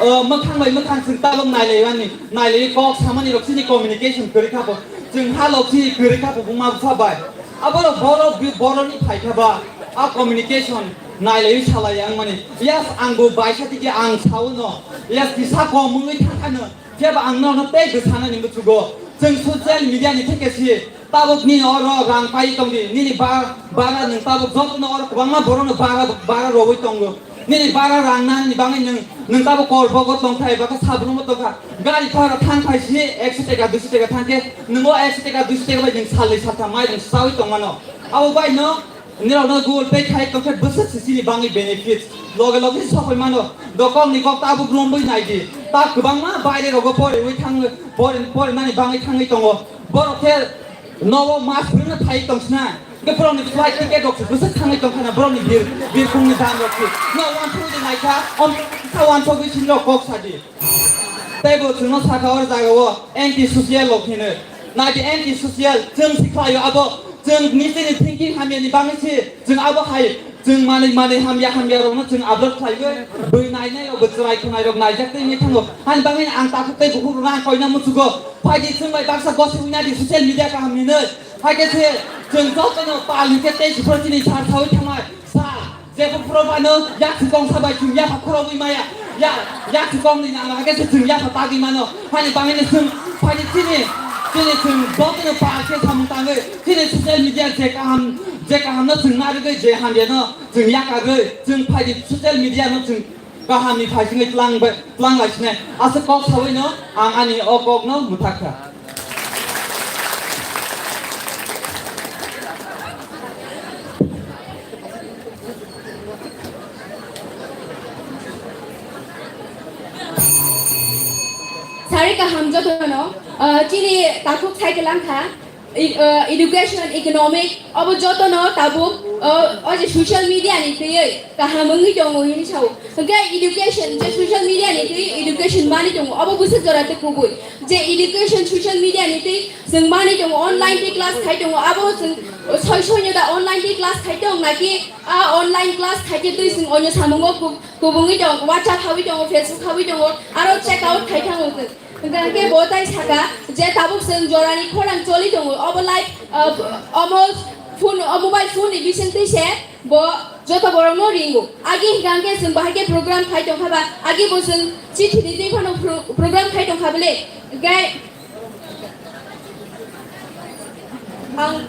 o, mwkhang bai mwkhang chwng tabok nailaimani, nailaiwi kok samani rok chini communication kwrwi kha bo. Chwng ha lok chini kwrwi kha bo buma bupha bai. Aborok borok bi-, borokni phaikha ba, a communication nailaiwi salai ang mani. Yes, ang bo baisa tiki ang sao no. Yes, kisa kom wngwi thangkha no. Phiya ba ang no tei bwsana ni muchugo. Chwng social media ni theke si tabuk nini oro rang pai tong di. Nini ba-, bara nwng tabuk joto no oro kwbangma borok no bara, bara rogwi tongo. Nini bara rang nani bagwi nwng, nwng tabuk kor bogo tongkha, eba khe sabrumo tongkha. Gari bhara thang phai si ekso teka, duiso teka thang khe, nwng o ekso teka, duiso teka bai nwng salni satham mai nwng sawi tongmano. Abo bai no, nirok no Google Pay khai tongkhe bwswk sisini bagwi benefits. Loge loge sokoi mano. Dokong ni kok tabuk romwi nai di. Ta kwbangma baire rogo poriwi thang, pori, pori nani bagwi thangwi tongo. Borok khe nogo mas bwrwino phai tong sna. Hingke borokni flight ticket rok se bwswk thangwi tong khana borokni bir, birkhungni dam rok se. No wansugwi de naikha, om kisa wansugwi sinrok kok sadi. Tei bo chwngno sakha o jaga o anti social rok hino. Naidi anti social chwng si khlaio abo chwng nistini thinking hamya ni bagwi se chwng abo hai chwng manwi manwi hamya hamya rokno chwng upload khlaiwi bui nainai rok bo chwrai khwnai rok naijak tei wngwi thango. Hani bagwi ang takhuk tei bukhuk rok no ang koina muchugo. Phaidi chwng bai baksa gosi wngna di social media kaham hinwi. Haikhe se chwng jotono pal hinkhe tei se phano chini sar sawi thangnai. Sar, jebo phuro phano yak se kongsa bai chwng yapha khorogwi maya. Ya, yak se kongni nang haikhe se chwng yapha tagwi mano. Hani bangwino chwng phaidi chini Chini chwng jotono pal khe samung tangwi, chini social media je kaham, je kahamno chwng narwgwi, je hamyano chwng yakarwi, chwng phaidi social media no chwng kahamni phaisingwi tlang bai, tlang lai sinai. Aswk kok sawino ang ani o kokno mwthak kha. Sari kaham jotono, ah, chini takhuk sai kwlang kha, e-, ah, education, economic, obo jotono tabuk, ah, o je social media ni twiwi kaham wngwi tongo hini sao. Hwnkhe education, je social media ni twi education mani tongo, obo bwswk jora tei kubui. Je education social media ni twi chwng mani tongo, online twi class khai tongo, abo chwng soi soi no da online twi class khai tong naki, a online class khai twi chwng onyo samungo ku-, kubungwi tongo, WhatsApp hawi tongo, Facebook hawi tongo, aro check out khai thango chwng. Hwnkhe bo tai saka je tabuk chwng jorani khorang choli tongo, obo live, ah, omo phone, o mobile phone ni bising twi se bo joto borok no ringo. Agi hwnkhe chwng bahai khe program khai tongkha ba, agi bo chwng chithi ri twi phano pro-, program khai tongkha bole. Hwnkhe ang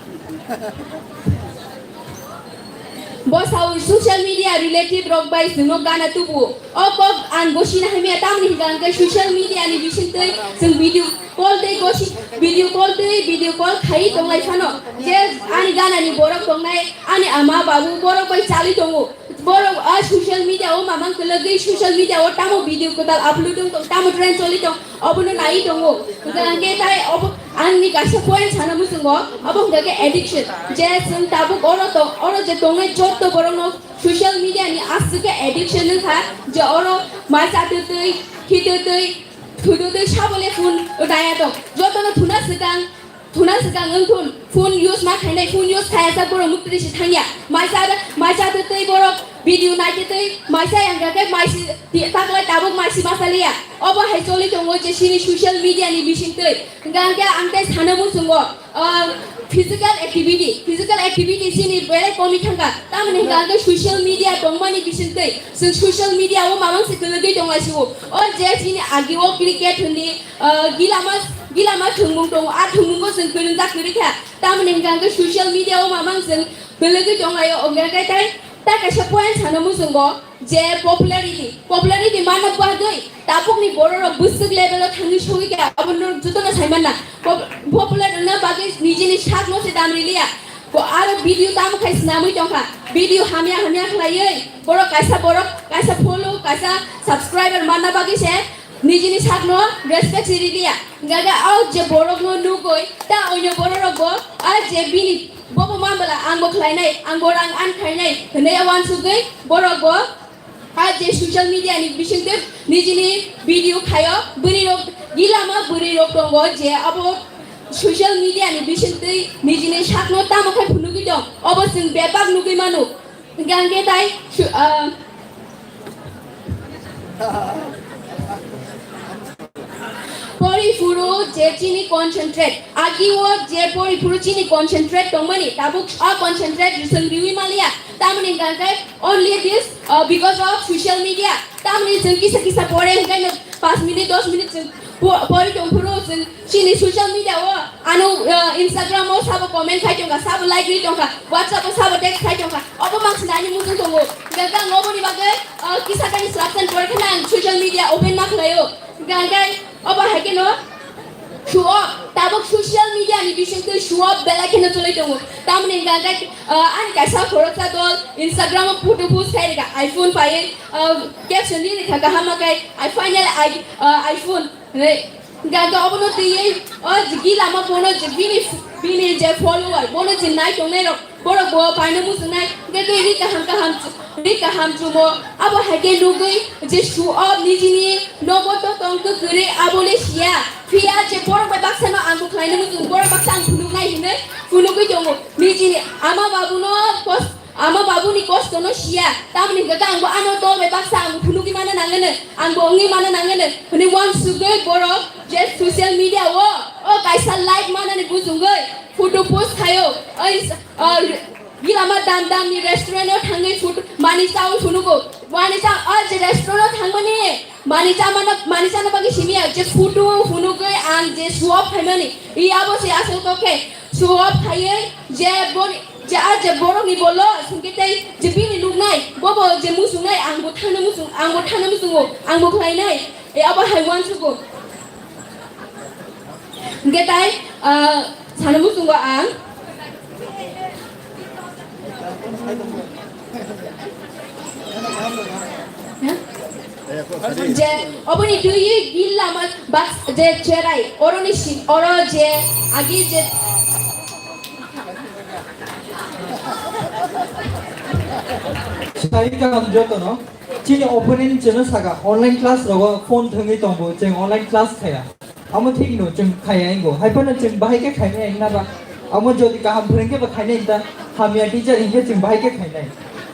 bo sao social media relative rok bai chwngno gana tubu. O kok ang gosina hamya tamni hwnkha hwnkhe social media ni bising twi chwng video call tei gosi, video call twi video call khai tonglai phano je ani gana ni borok tongnai ani ama babu borok bai chali tongo. Borok a social media o mamang kwlwgwi social media o tamo video kwtal upload wng tong, tamo trend choli tong, obono nai tongo. Hwnkhe tai obo ani kaisa point sana muchungo, obo hwnkha khe addiction. Je chwng tabuk oro tong, oro je tongnai jotto borokno social media ni aswk khe addiction wngkha, je oro mai chatwtwi, khitwtwi, thudutwi sabole phone naya tong. Jotono thuna swkang, thuna swkang wng thun, phone use ma khainai, phone use khaya sak borok muktwi se thangya. Maisa, maisa twi borok video nai twi, maisa yang khe maisi taklai tabuk maisi ma saliya. Obo hai choli tongo je chini social media ni bising twi. Hwnkhe ang tei sana muchungo, ah, physical activity, physical activity chini belai komi thangkha. Tamoni hwnkhe ang tei social media tongmani bising twi. Chwng social media o mamang se kwlwgwi tonglaisio. O je chini agi o cricket hwnwi, ah, gilama, gilama thwngmung tongo. A thwngmungo chwng kwrwngjak kwrwi kha. Tamoni hwnkha hwnkhe social media o mamang chwng kwlwgwi tonglaio. Hwnkha khe tai ta kaisa point sana muchungo je popularity. Popularity manna bagwi tabukni bororok bwswk level o thangwi sogwi kha. Abono jotono sai manna. Pop-, popular wngna bagwi nijini sakno se damri liya. Bo aro video tamo khai snamwi tongkha. Video hamya hamya khlaiwi borok kaisa borok kaisa follow, kaisa subscriber manna bagwi se nijini sakno respect se riliya. Hwnkhe o je borokno nugwi ta onyo bororokbo a je bini bobo mambala angbo khlainai, angbo rang an khainai hwnwi uansugwi borokbo a je social media ni bisingtwi nijini video khaio, bwrwi rok gilama bwrwi rok tongo je abo social media ni bisingtwi nijini sakno tamo khai phunugwi tong, obo chwng bebak nugwi mano. Hwnkhe ang khe tai su-, ah, pori phuru je chini concentrate, agi o je pori phuru chini concentrate tongmani, tabuk a concentrate chwng riwi maliya. Tamoni hwnkha khe only this, uh, because of social media. Tamoni chwng kisa kisa pore hwnkhe no panch minute, dos minute chwng po-, pori tong phuru chwng chini social media o ano, uh, Instagram o sabo comment khai tongkha, sabo like ri tongkha, WhatsApp o sabo text khai tongkha. Obo mang sinani muchung tongo. Hwnkhe ang oboni bagwi, uh, kisa kani slapsan pore kheno ang social media open ma khlaio. Hwnkhe obo hai kheno show off, tabuk social media ni bisingtwi show off belai kheno choli tongo. Tamoni hwnkha khe, ah, ani kaisa khoroksa dol Instagram o photo post khai rwkha, iPhone paiwi, ah, caption ri rwkha kaham ma khai, "I finally I, ah, iPhone" hinwi. Hwnkha khe obono twiwi o gilama bono je bini, bini je follower, bono je nai tongnai rok, borok bo paina muchungnai, hwnkhe tei ri kaham kaham chu-, ri kaham chumo, abo hai khe nugwi je show off nijini nogo to tong kwrwi abo le siya. Phiya je borok bai baksa no ang bo khlaina muchung, borok baksa ang phunuknai hinwi phunugwi tongo. Nijini ama babu no kos-, ama babu ni kosto no siya. Tamoni hwnkhe ang bo ano tol bai baksa ang phunugwi mana nangani, ang bo wngwi mana nangani. Hwnwi uansugwi borok je social media o, o kaisa like manani bujungwi photo post khaio. Oi, ah, gilama dam dam ni restaurant o thangwi photo, manwi chaui phunugo. Manwi cha, o je restaurant o thangmani, manwi chamano, manwi chana bagwi simi ya, je photo phunugwi Ang je show off khaimani, i abo se asol kok khe show off khaiwi je boni, je a je borokni bolo singke tei je bini nuknai, bobo je muchungnai, ang bo thangna muchung, ang bo thangna muchungo, ang bo khlainai, e abo hai uansugo. Hingke tai, ah, sana muchungo ang. Je, oboni twi gilla ma bak je cherai, oroni si, oro je, agi je. Sai kaham jotono, chini opponent chwngno saka, online class rogo phone thwngwi tongo, chwng online class khaya. Amo thik no, chwng khaya ingo. Hai phano chwng bahai khe khainai wngna ba. Amo jodi kaham phwrwng khe ba khainai wngta, hamya teacher hinkhe chwng bahai khe khainai.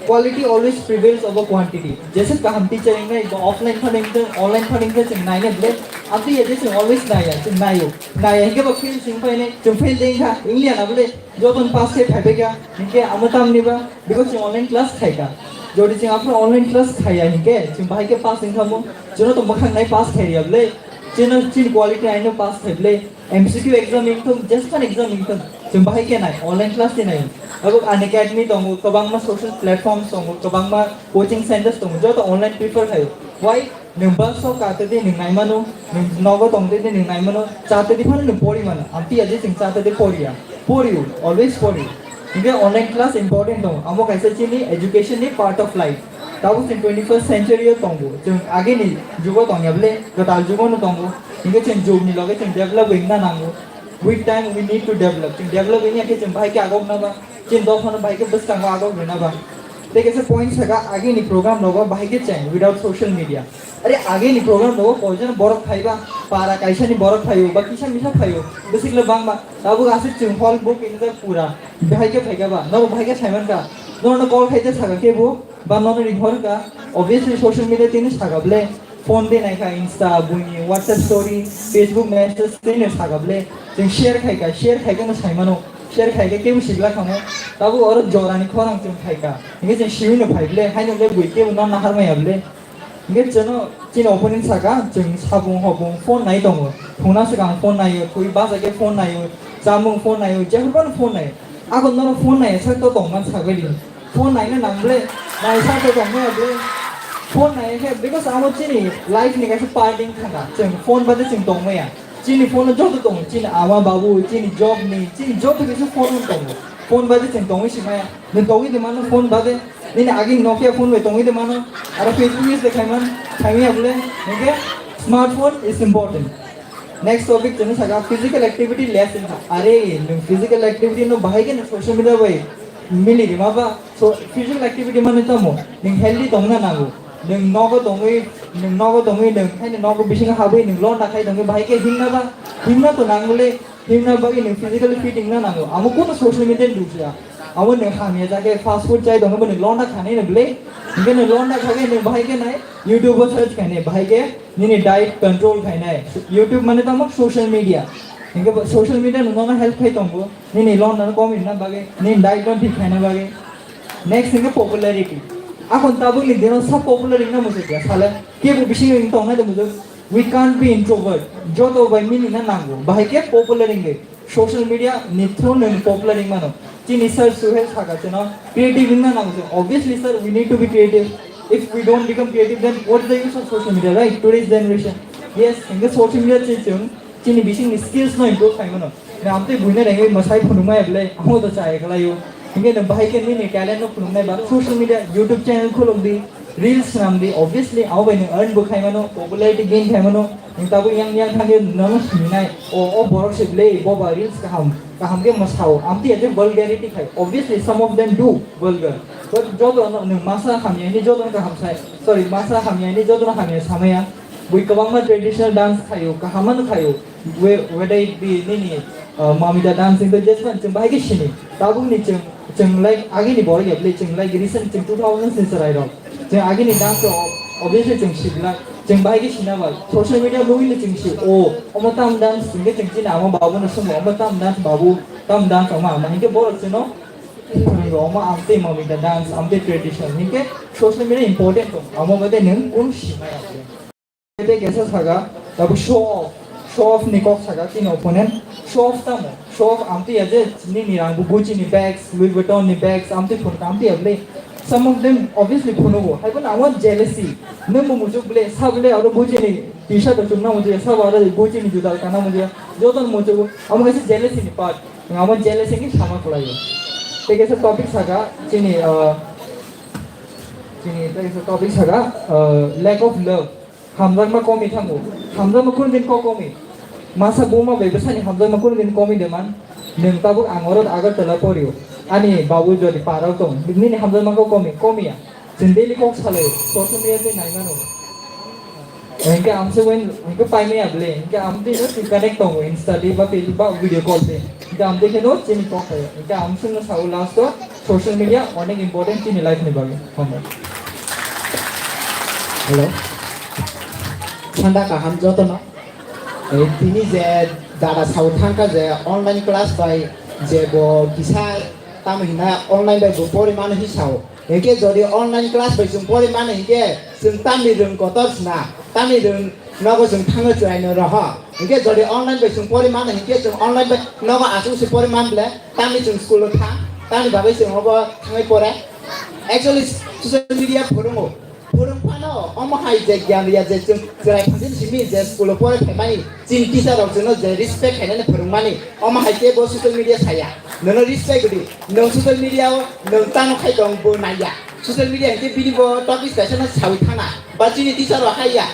Quality always prevails over quantity. Jesa kaham teacher wngnai ba offline phano wngthung, online phano wngthung chwng nainai bwle. Amtwi ya je chwng always naiya, chwng naio. Naiya hinkhe ba fail chwng phainai, chwng fail de wngkha, wngliya na bwle. Jotono pass khe phaibai kha, hinkhe amo tamni ba, because chwng online class khai kha. Jodi chwng aphuru online class khaiya hinkhe, chwng bahai khe pass wngkha mo. Chwngno to mwkhang nai pass khaiya bwle. Chwngno chini quality aino pass khai bwle. M C Q exam wngthung, jespan exam wngthung, chwng bahai khe nai, online class ni nai. Abo Unacademy tongo, kwbangma social platforms tongo, kwbangma coaching centers tongo, joto online prefer khaio. Why? Nwng bus o ka twi di nwng nai mano, nwng nogo tong twi di nwng nai mano, cha twi di phano nwng pori mano. Amtwi ya je chwng cha twi di poriya. Poriu, always poriu. Hinkhe online class important tongo. Amo kaisa chini education ni part of life. Tabuk chwng twenty-first century o tongo. Chwng agini jugo tongya bwle, kwtal jugo no tongo. Hinkhe chwng jug ni loge chwng develop wngna nango. With time we need to develop. Chwng develop wngya khe chwng bahai khe agok na ba. Chini dophano bahai khe bwskango agok rwna ba. Tei kaisa point saka, agini program rogo bahai khe cheng without social media. Are agini program rogo koijon borok phaiba, para kaisani borok phaio ba kisa misa phaio, bwswkle bangma. Tabuk aswk chwng hall book injak pura. Bahai khe phaikha ba, norok bahai khe saimankha. Norokno call khaite saka khe bo, ba nono ring horkha. Obviously social media tini saka bwle. Phone de naikha, Insta, buini WhatsApp story, Facebook message, tei no saka bwle. Chwng share khaikha, share khaikhe no saimano, share khaikhe kebo sigla khamo. Tabuk oro jorani khorang chwng khaikha. Hinkhe chwng siwi no phai bwle, haino le bui kebo no nahar maya bwle. Hinkhe chwngno chini opponent saka, chwng sabung hobung phone nai tongo. Thungna swkang phone naio, thwi bachaikhe phone naio, chamung phone naio, jephru phano phone naio. Ako norok phone nai sak to tongman sabai di. Phone naina nang bwle, naisa to tong maya bwle. Phone nai khe, because amo chini life ni kaisa part wng thangkha. Chwng phone bade chwng tong maya. Chini phone o joto tongo, chini ama babu, chini job ni, chini joto kisa phone o tongo. Phone bade chwng tongwi si maya. Nwng tongwi de mano phone bade. Nini agini Nokia phone bai tongwi de mano. Aro Facebook use de khaiman, khaimaya bwle. Hinkhe smartphone is important. Next topic chwng saka physical activity less wngkha. Are, nwng physical activity no bahai khe nwng social media bai mili rima ba? So, physical activity mane tamo? Nwng healthy tongna nango. Nwng nogo tongwi, nwng nogo tongwi, nwng haino nogo bisingo habwi nwng londa khai tongwi bahai khe himna ba? Himna to nango le, himna bagwi nwng physically fit wngna nango. Amo kunu social media ni dukya. Amo nwng hamya jakhe fast food chai tongwi bo nwng londa khanai no bwle. Hinkhe nwng londa khagwi nwng bahai khe nai YouTube o search khainai, bahai khe nini diet control khainai. YouTube mane tamo social media. Hinkhe bo social media no nono help khai tongo. Nini londa no kom rinna bagwi, nini diet no thik khaina bagwi. Next hinkhe popularity. Akon tabuk ni dino sa popular wngna muchukya sale. Kebo bisingo wng tongnai de muchuk. We can't be introvert. Joto bai mini na nango. Bahai khe popular wngwi. Social media ni through nwng popular wng mano. Chini sir Suhel saka chwngno creative wngna nango chwng. Obviously sir, we need to be creative. If we don't become creative, then what is the use of social media, right? Today's generation. Yes, hinkhe social media se chwng chini bisingni skills no improve khai mano. Nwng amtwi buino rengwi mwsai phunukmaya bwle, amo to chaya kwlaio. Hinkhe nwng bahai khe nini talent no phunuknai ba social media, YouTube channel khulok di. Reels swnam di, obviously, abo bai nwng earn bo khai mano, popularity gain khai mano, nwng tabuk yang yang thangwi nono sininai, o, o borok se bwle, bo ba reels kaham, kaham khe mwsao, amtwi ya je vulgarity khai, obviously, some of them do vulgar, but joto no, nwng masa hamya hini joto no kaham sai, sorry, masa hamya hini joto no hamya samaya, bui kwbangma traditional dance khaio, kaham ano khaio, we-, whether it be nini, uh, Mamita dance, jesman chwng bahai khe sini, tabuk ni chwng, chwng like agini borok ya bwle, chwng like recent chwng two thousand ni chwrai rok. Chwng agini dance rok obviously chwng sibla. Chwng bahai khe sina ba. Social media nugwi no chwng si, o, omo tam dance hwnkhe chwng chini ama babu no swngo, omo tam dance babu, tam dance ama ama. Hinkhe borok chwngno phwrwngo, omo amtwi Mamita dance, amtwi tradition. Hinkhe social media important tong. Amo baade nwng kunu simaya. Tei kaisa saka, tabuk show off. Show off ni kok saka chini opponent. Show off tamo? Show off amtwi ya je nini rang bo Gucci ni bags, Louis Vuitton ni bags amtwi phunuk amtwi ya bwle. Some of them obviously phunugo. Hai bono amo jealousy. Nwng bo muchuk bwle, sa bwle aro Gucci ni T-shirt rok chumna muchuk ya, sa bo aro Gucci ni juta kana muchuk ya. Joto no muchuk, amo kaisa jealousy ni part. Nwng amo jealousy ni sama kwlai o. Tei kaisa topic saka chini, uh, chini tei kaisa topic saka, uh, lack of love. Hamjakma komi thango. Hamjakma kunu din kok komi. Masa buma bai bwsani hamjakma kunu din komi de man. Nwng tabuk ang oro Agartala porio. Ani babu jodi parao tong. Nini hamjakma kok komi, komiya. Chwng daily kok salai. Social media tei nai mano. Hingke amswk wen, hingke paimaya bwle. Hingke amtwi no chwng connect tongo. Insta tei ba Facebook ba video call tei. Hingke amtwi khe no chini kok khayo. Hingke amswk no sao last o. Social media onek important chini life ni bagwi. Hambai. Hello. Sanda kaham jotono. Ei, tini je dada sao thangkha je online class bai je bo kisa tamo hina online bai bo pori mano hi sao. Hingke jodi online class bai chwng pori mano hingke chwng tamni rwng kotor sna, tamni rwng nogo chwng thango chwraino roho. Hingke jodi online bai chwng pori mano hingke chwng online bai nogo aswk se pori man ble tamni chwng school o tha, tamni bagwi chwng obo thangwi pore. Actually social media phwrwngo. Phwrwng phano omo hai je gyan riya je chwng chwrai phansin simi je school o pore phaimani chini teacher rok chwngno je respect khainani phwrwngmani omo hai khe bo social media saya. Nono respect di. Nwng social media o nwng tamo khai tong bo naiya. Social media hingke bini bo topic kaisa no sawi thana. Ba chini teacher rok haiya.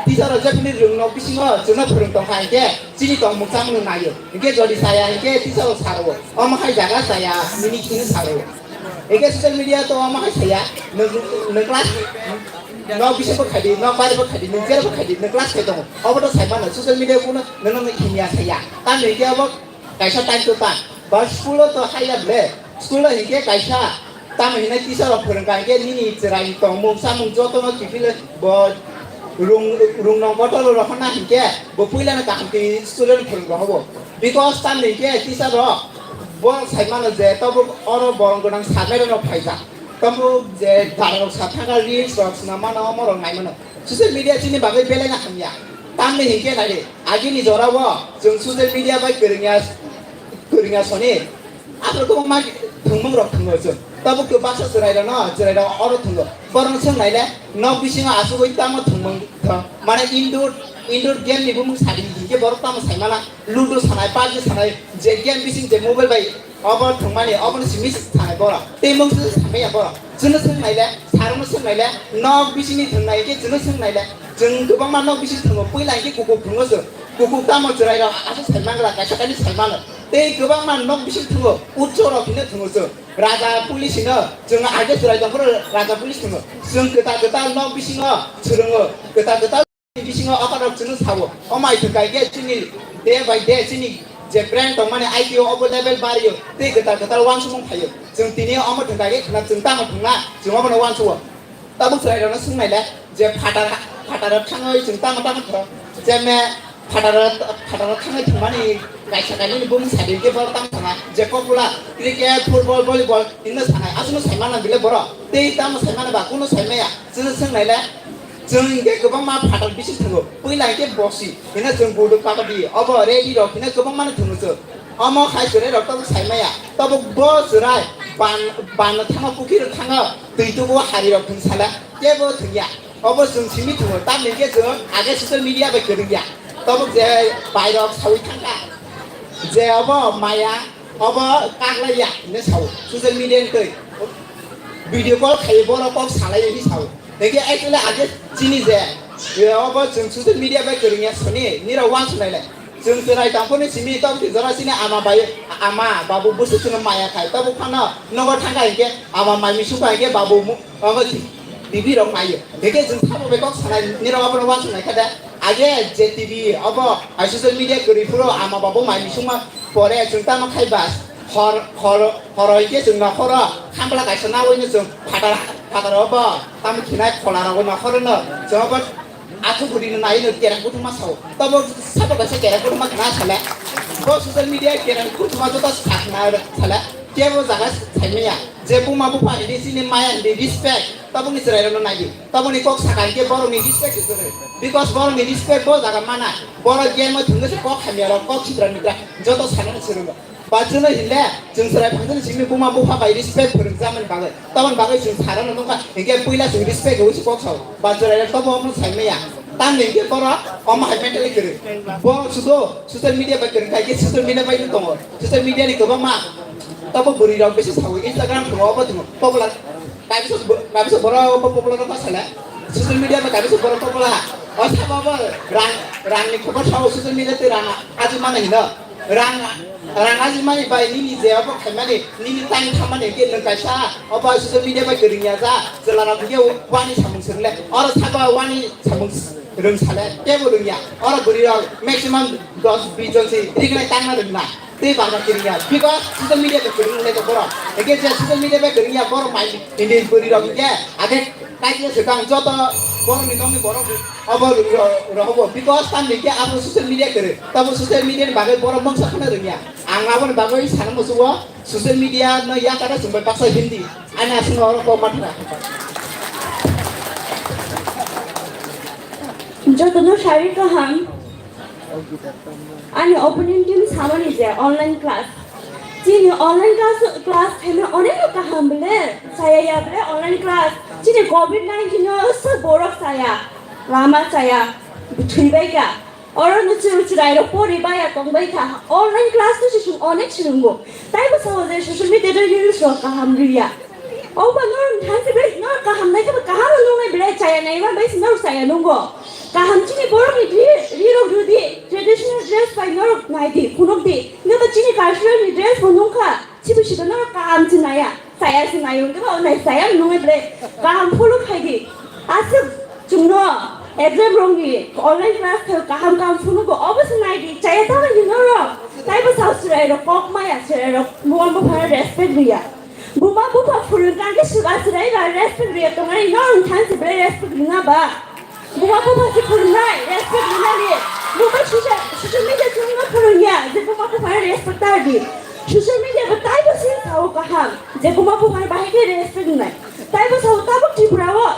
Teacher rok jephuru rwng nok bisingo chwngno phwrwng tongkha hingke chini tongmung chamung no naio. Hingke jodi saya hingke teacher rok saro. Omo hai jaga saya nini kini saro. Hingke social media to omo hai saya. Nwng, nwng class nok bisingo khai di, nok baire bo khai di, nwng jera bo khai di, nwng class khai tongo. Obo to sai mano social media kuno nono himya saya. Tamni hingke obo kaisa time to time. Ba school o to haiya ble. School o hingke kaisa tamo hinai teacher rok phwrwngkha hingke nini chwrai tongmung samung jotono kiphilwi bo rung, rung nong bottle rok honna hingke bo puilano kaham khe student phwrwng rok bo. Because tamni hingke teacher rok bo sai mano je tabuk oro borong gwnang sir madam rok phaijak. Tabuk je dara rok sa thangkha reels rok swnam mano omo rok nai mano. Social media chini bagwi belai no hamya. Tamni hingke nai di, agini jora o chwng social media bai kwrwngya, kwrwngya soni. Aphuru kwbangma thwngmung rok thwngo chwng. Tabuk to baksa chwrai rok no, chwrai rok oro thwngo. Borok no swng nai le, nok bisingo asugwi tamo thwngmung thwng. Mane indoor, indoor game ni bumung sadi hingke borok tamo sai mala, ludo sanai, pubg sanai, je game bising je mobile bai obo thwngmani, obono simi sanai borok. Tei mungsa samaya borok. Chwngno swng naile, sarokno swng naile, nok bisingni thwng nai khe chwngno swng naile. Chwng kwbangma nok bising thwngo, puila hingke kuku thwngo chwng. Kuku tamo chwrairok aswk sai mangra, kaisa kainwi sai mano. Tei kwbangma nok bising thwngo, utsorok hinwi thwngo chwng. Raja police hino, chwng aage chwrai tongphuru raja police thwngo. Chwng kwtal kwtal nok bisingo swrwngo, kwtal kwtal bisingo okorok chwngno sao. O mai thwngkai khe chini day by day chini je brand tongmani I P O obo level bario, tei kwtal kwtal uansukmung phaio. Chwng tini omo thwngkai khe khna chwng tamo thwngna, chwng obono uansugo. Tabuk chwrairokno swng naile je phatar, phataro thangwi chwng tamo tamo thwng. Je me phataro, phataro thangwi thwngmani kaisa kainwini bumung sadi khe borok tamo thangna. Je popular cricket, football, volleyball hinno sanai. Aswkno sai mano bile borok. Tei tamo sai mano ba, kuno sai maya. Chwngno swng naile. Chwng hinkhe kwbangma phatar bising thwngo, puila hinkhe bosi, hino chwng buduk pagadi, obo ready rok hino kwbangmano thwngo chwng. Omo hai chwrai rok tabuk sai maya, tabuk bo chwrai ban, ban thangma pukhi rok thangma twi tubu hari rok thwng sala, kebo thwngya. Obo chwng simi thwngo, tamni hinkhe chwng age social media bai kwrwngya. Tabuk je bai rok sawi thangkha, je obo maya, obo kaklaiya hinwi sao, social media ni twi. Video call khai borok kok salai hinwi sao. Tei khe actually age chini je, e, obo chwng social media bai kwrwngya soni, nirok uansuk nailai. Chwng chwrai tongphuru simi tok twi jora chini ama bai, ama babu bwswk chwngno maya khai. Tabuk phano nogo thangkha hinkhe ama mai misuk bai hinkhe babu mu-, obo T V rok naio. Hinkhe chwng sabo bai kok sanai, nirok abono uansuk naikha de. Age je T V obo, ai social media kwrwi phuru ama babu mai misukma pore chwng tamo khai bas. Hor, hor, horo hinkhe chwng nokhoro khambla kaisa nawi no chwng phatar, phatar obo tamo khinai khola rogo nokhoro no chwng obo athuku rino nai no kereng kuthuma sao. Tobo sabo kaisa kereng kuthuma khna sale. Bo social media kereng kuthuma joto sakna sale. Kebo jaga saimaya, je buma bupha hini chini maya hini respect, tabukni chwrairokno naidi. Tabukni kok saka hinkhe borokni respect kwrwi. Because borokni respect bo jaga mana. Borok game o thwngwi se kok hamyarok, kok sitra mitra joto sanani swrwngo. Ba chwngno hinle chwng chwrai phangsani simi buma bupha bai respect phwrwngjakmani bagwi. Taboni bagwi chwng sarano nukha, hinkhe puila chwng respect rwui se kok sao. Ba chwrairok tobo omo saimaya. Tamni hinkhe borok omo hai mentally kwrwi. Borok sudo social media bai kwrwi khai khe social media bai no tongo. Social media ni kwbangma tabo bwrwi rok bisi sawi Instagram thwngo obo thwngo popular. Kaisa bo-, kaisa borok obo popular no sale. Social media bai kaisa borok popular. O sabo bo rang, rang ni khobor sao social media tei rang aji mano hino. Rang, rang aji mani bai nini je obo khaimani nini time thammani ke nwng kaisa obo social media bai kwrwngya ja. Chwla rok hinkhe wani samung swngle. Oro sabo wani samung rwng sale tebo rwngya. Oro bwrwi rok maximum dos bis jon se rignai tangna rwngna. Tei bangma kwrwngya. Because social media bai kwrwng wngkhe borok. Hinkhe je social media bai kwrwngya borok mai hindi bwrwi rok hinkhe age kaisa swkang joto borok ni nokni borok obo ro-, rohobo. Because tamni hinkhe abo social media kwrwi. Tamo social media ni bagwi borok mungsa khana rwngya. Ang aboni bagwi sana musugo social media no yakara chwngbai baksa hindi. Ani aswk oro kok mathra. Jotono sari kaham. Ani opening team samani je online class. Chini online class, class theme onek kaham bele, saya ya bele online class. Chini covid nineteen no sa borok saya, lama saya, thwibai ka. Oro no chwng chwrai rok pori baya tong bai kha. Online class no se chwng onek swrwngo. Tai bo sao je social media no use rok kaham riya. Obo norok thansi bai norok kaham nai khe bo kaham no nungnai belai chaya nai ma bai se norok chaya nungo. Kaham chini borok ni ri, ri rok rw di, traditional dress bai norok nai di, phunuk di. Hingke bo chini cultural ni dress bo nung kha, chibi sibo norok kaham se nai ya, chaya se nai ya, hingke bo nai chaya nungnai belai kaham follow khai di. Aswk chwngno exam rok ni online class khe kaham kaham phunuk bo obo se nai di, chaya ta bai di norok. Tai bo sao chwrai rok kok maya, chwrai rok bo bo phano respect ri ya. Buma bupha phwrwng kha khe swk achwrai ba respect rwya tongmani norok thani se belai respect rwna ba? Buma bupha se phwrwngnai respect rwnani. Bo bai social, social media chwngno phwrwngya je buma bupha respect ta di. Social media bo taibo se sao kaham je buma bupha bahai khe respect rwnai. Taibo sao tabuk Tripura o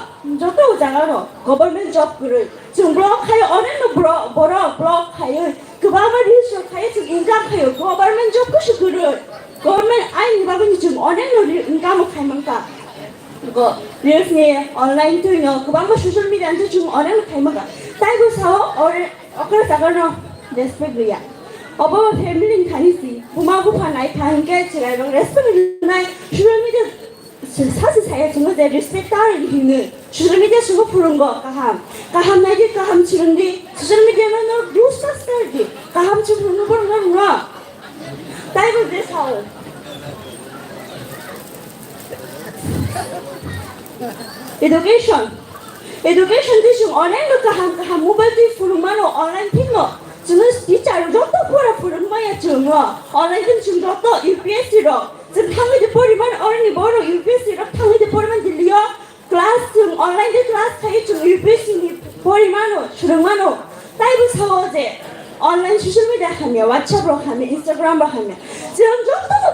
joto jaga o government job kwrwi. Chwng block khai onek no bro-, borok block khaiwi kwbangma reels rok khaiwi chwng income khaio. Government job khe se kwrwi. Government aini bagwi ni chwng onek no ri-, income khai mankha. Go, reels ni online twi no kwbangma social media ni chwng onek no khai mankha. Tai bo sao ore okra jaga no respect riya. Obo family ni thani si buma bupha nai kha hinkhe chwrai rok respect rinai social media. Sachi saya chwngno je respect ta ri hinwi social media chwngno phwrwngo kaham. Kaham nai di, kaham swrwng di. Social media no no use ta swrwng di. Kaham chwng phwrwngno borok no rwno. Tai bo je sao. Education. Education di chwng onek no kaham kaham mobile di phwrwng mano online thik no. Chwngno teacher joto pora phwrwng maya chwngno. Online di chwng joto U P S C rok. Chwng thangwi de poriman oroni borok U P S C rok thangwi de poriman Delhi o class chwng online de class khai chwng U P S C ni porimano swrwngmano. Tai bo sao je online social media hamya, WhatsApp rok hamya, Instagram rok hamya. Chwng joto no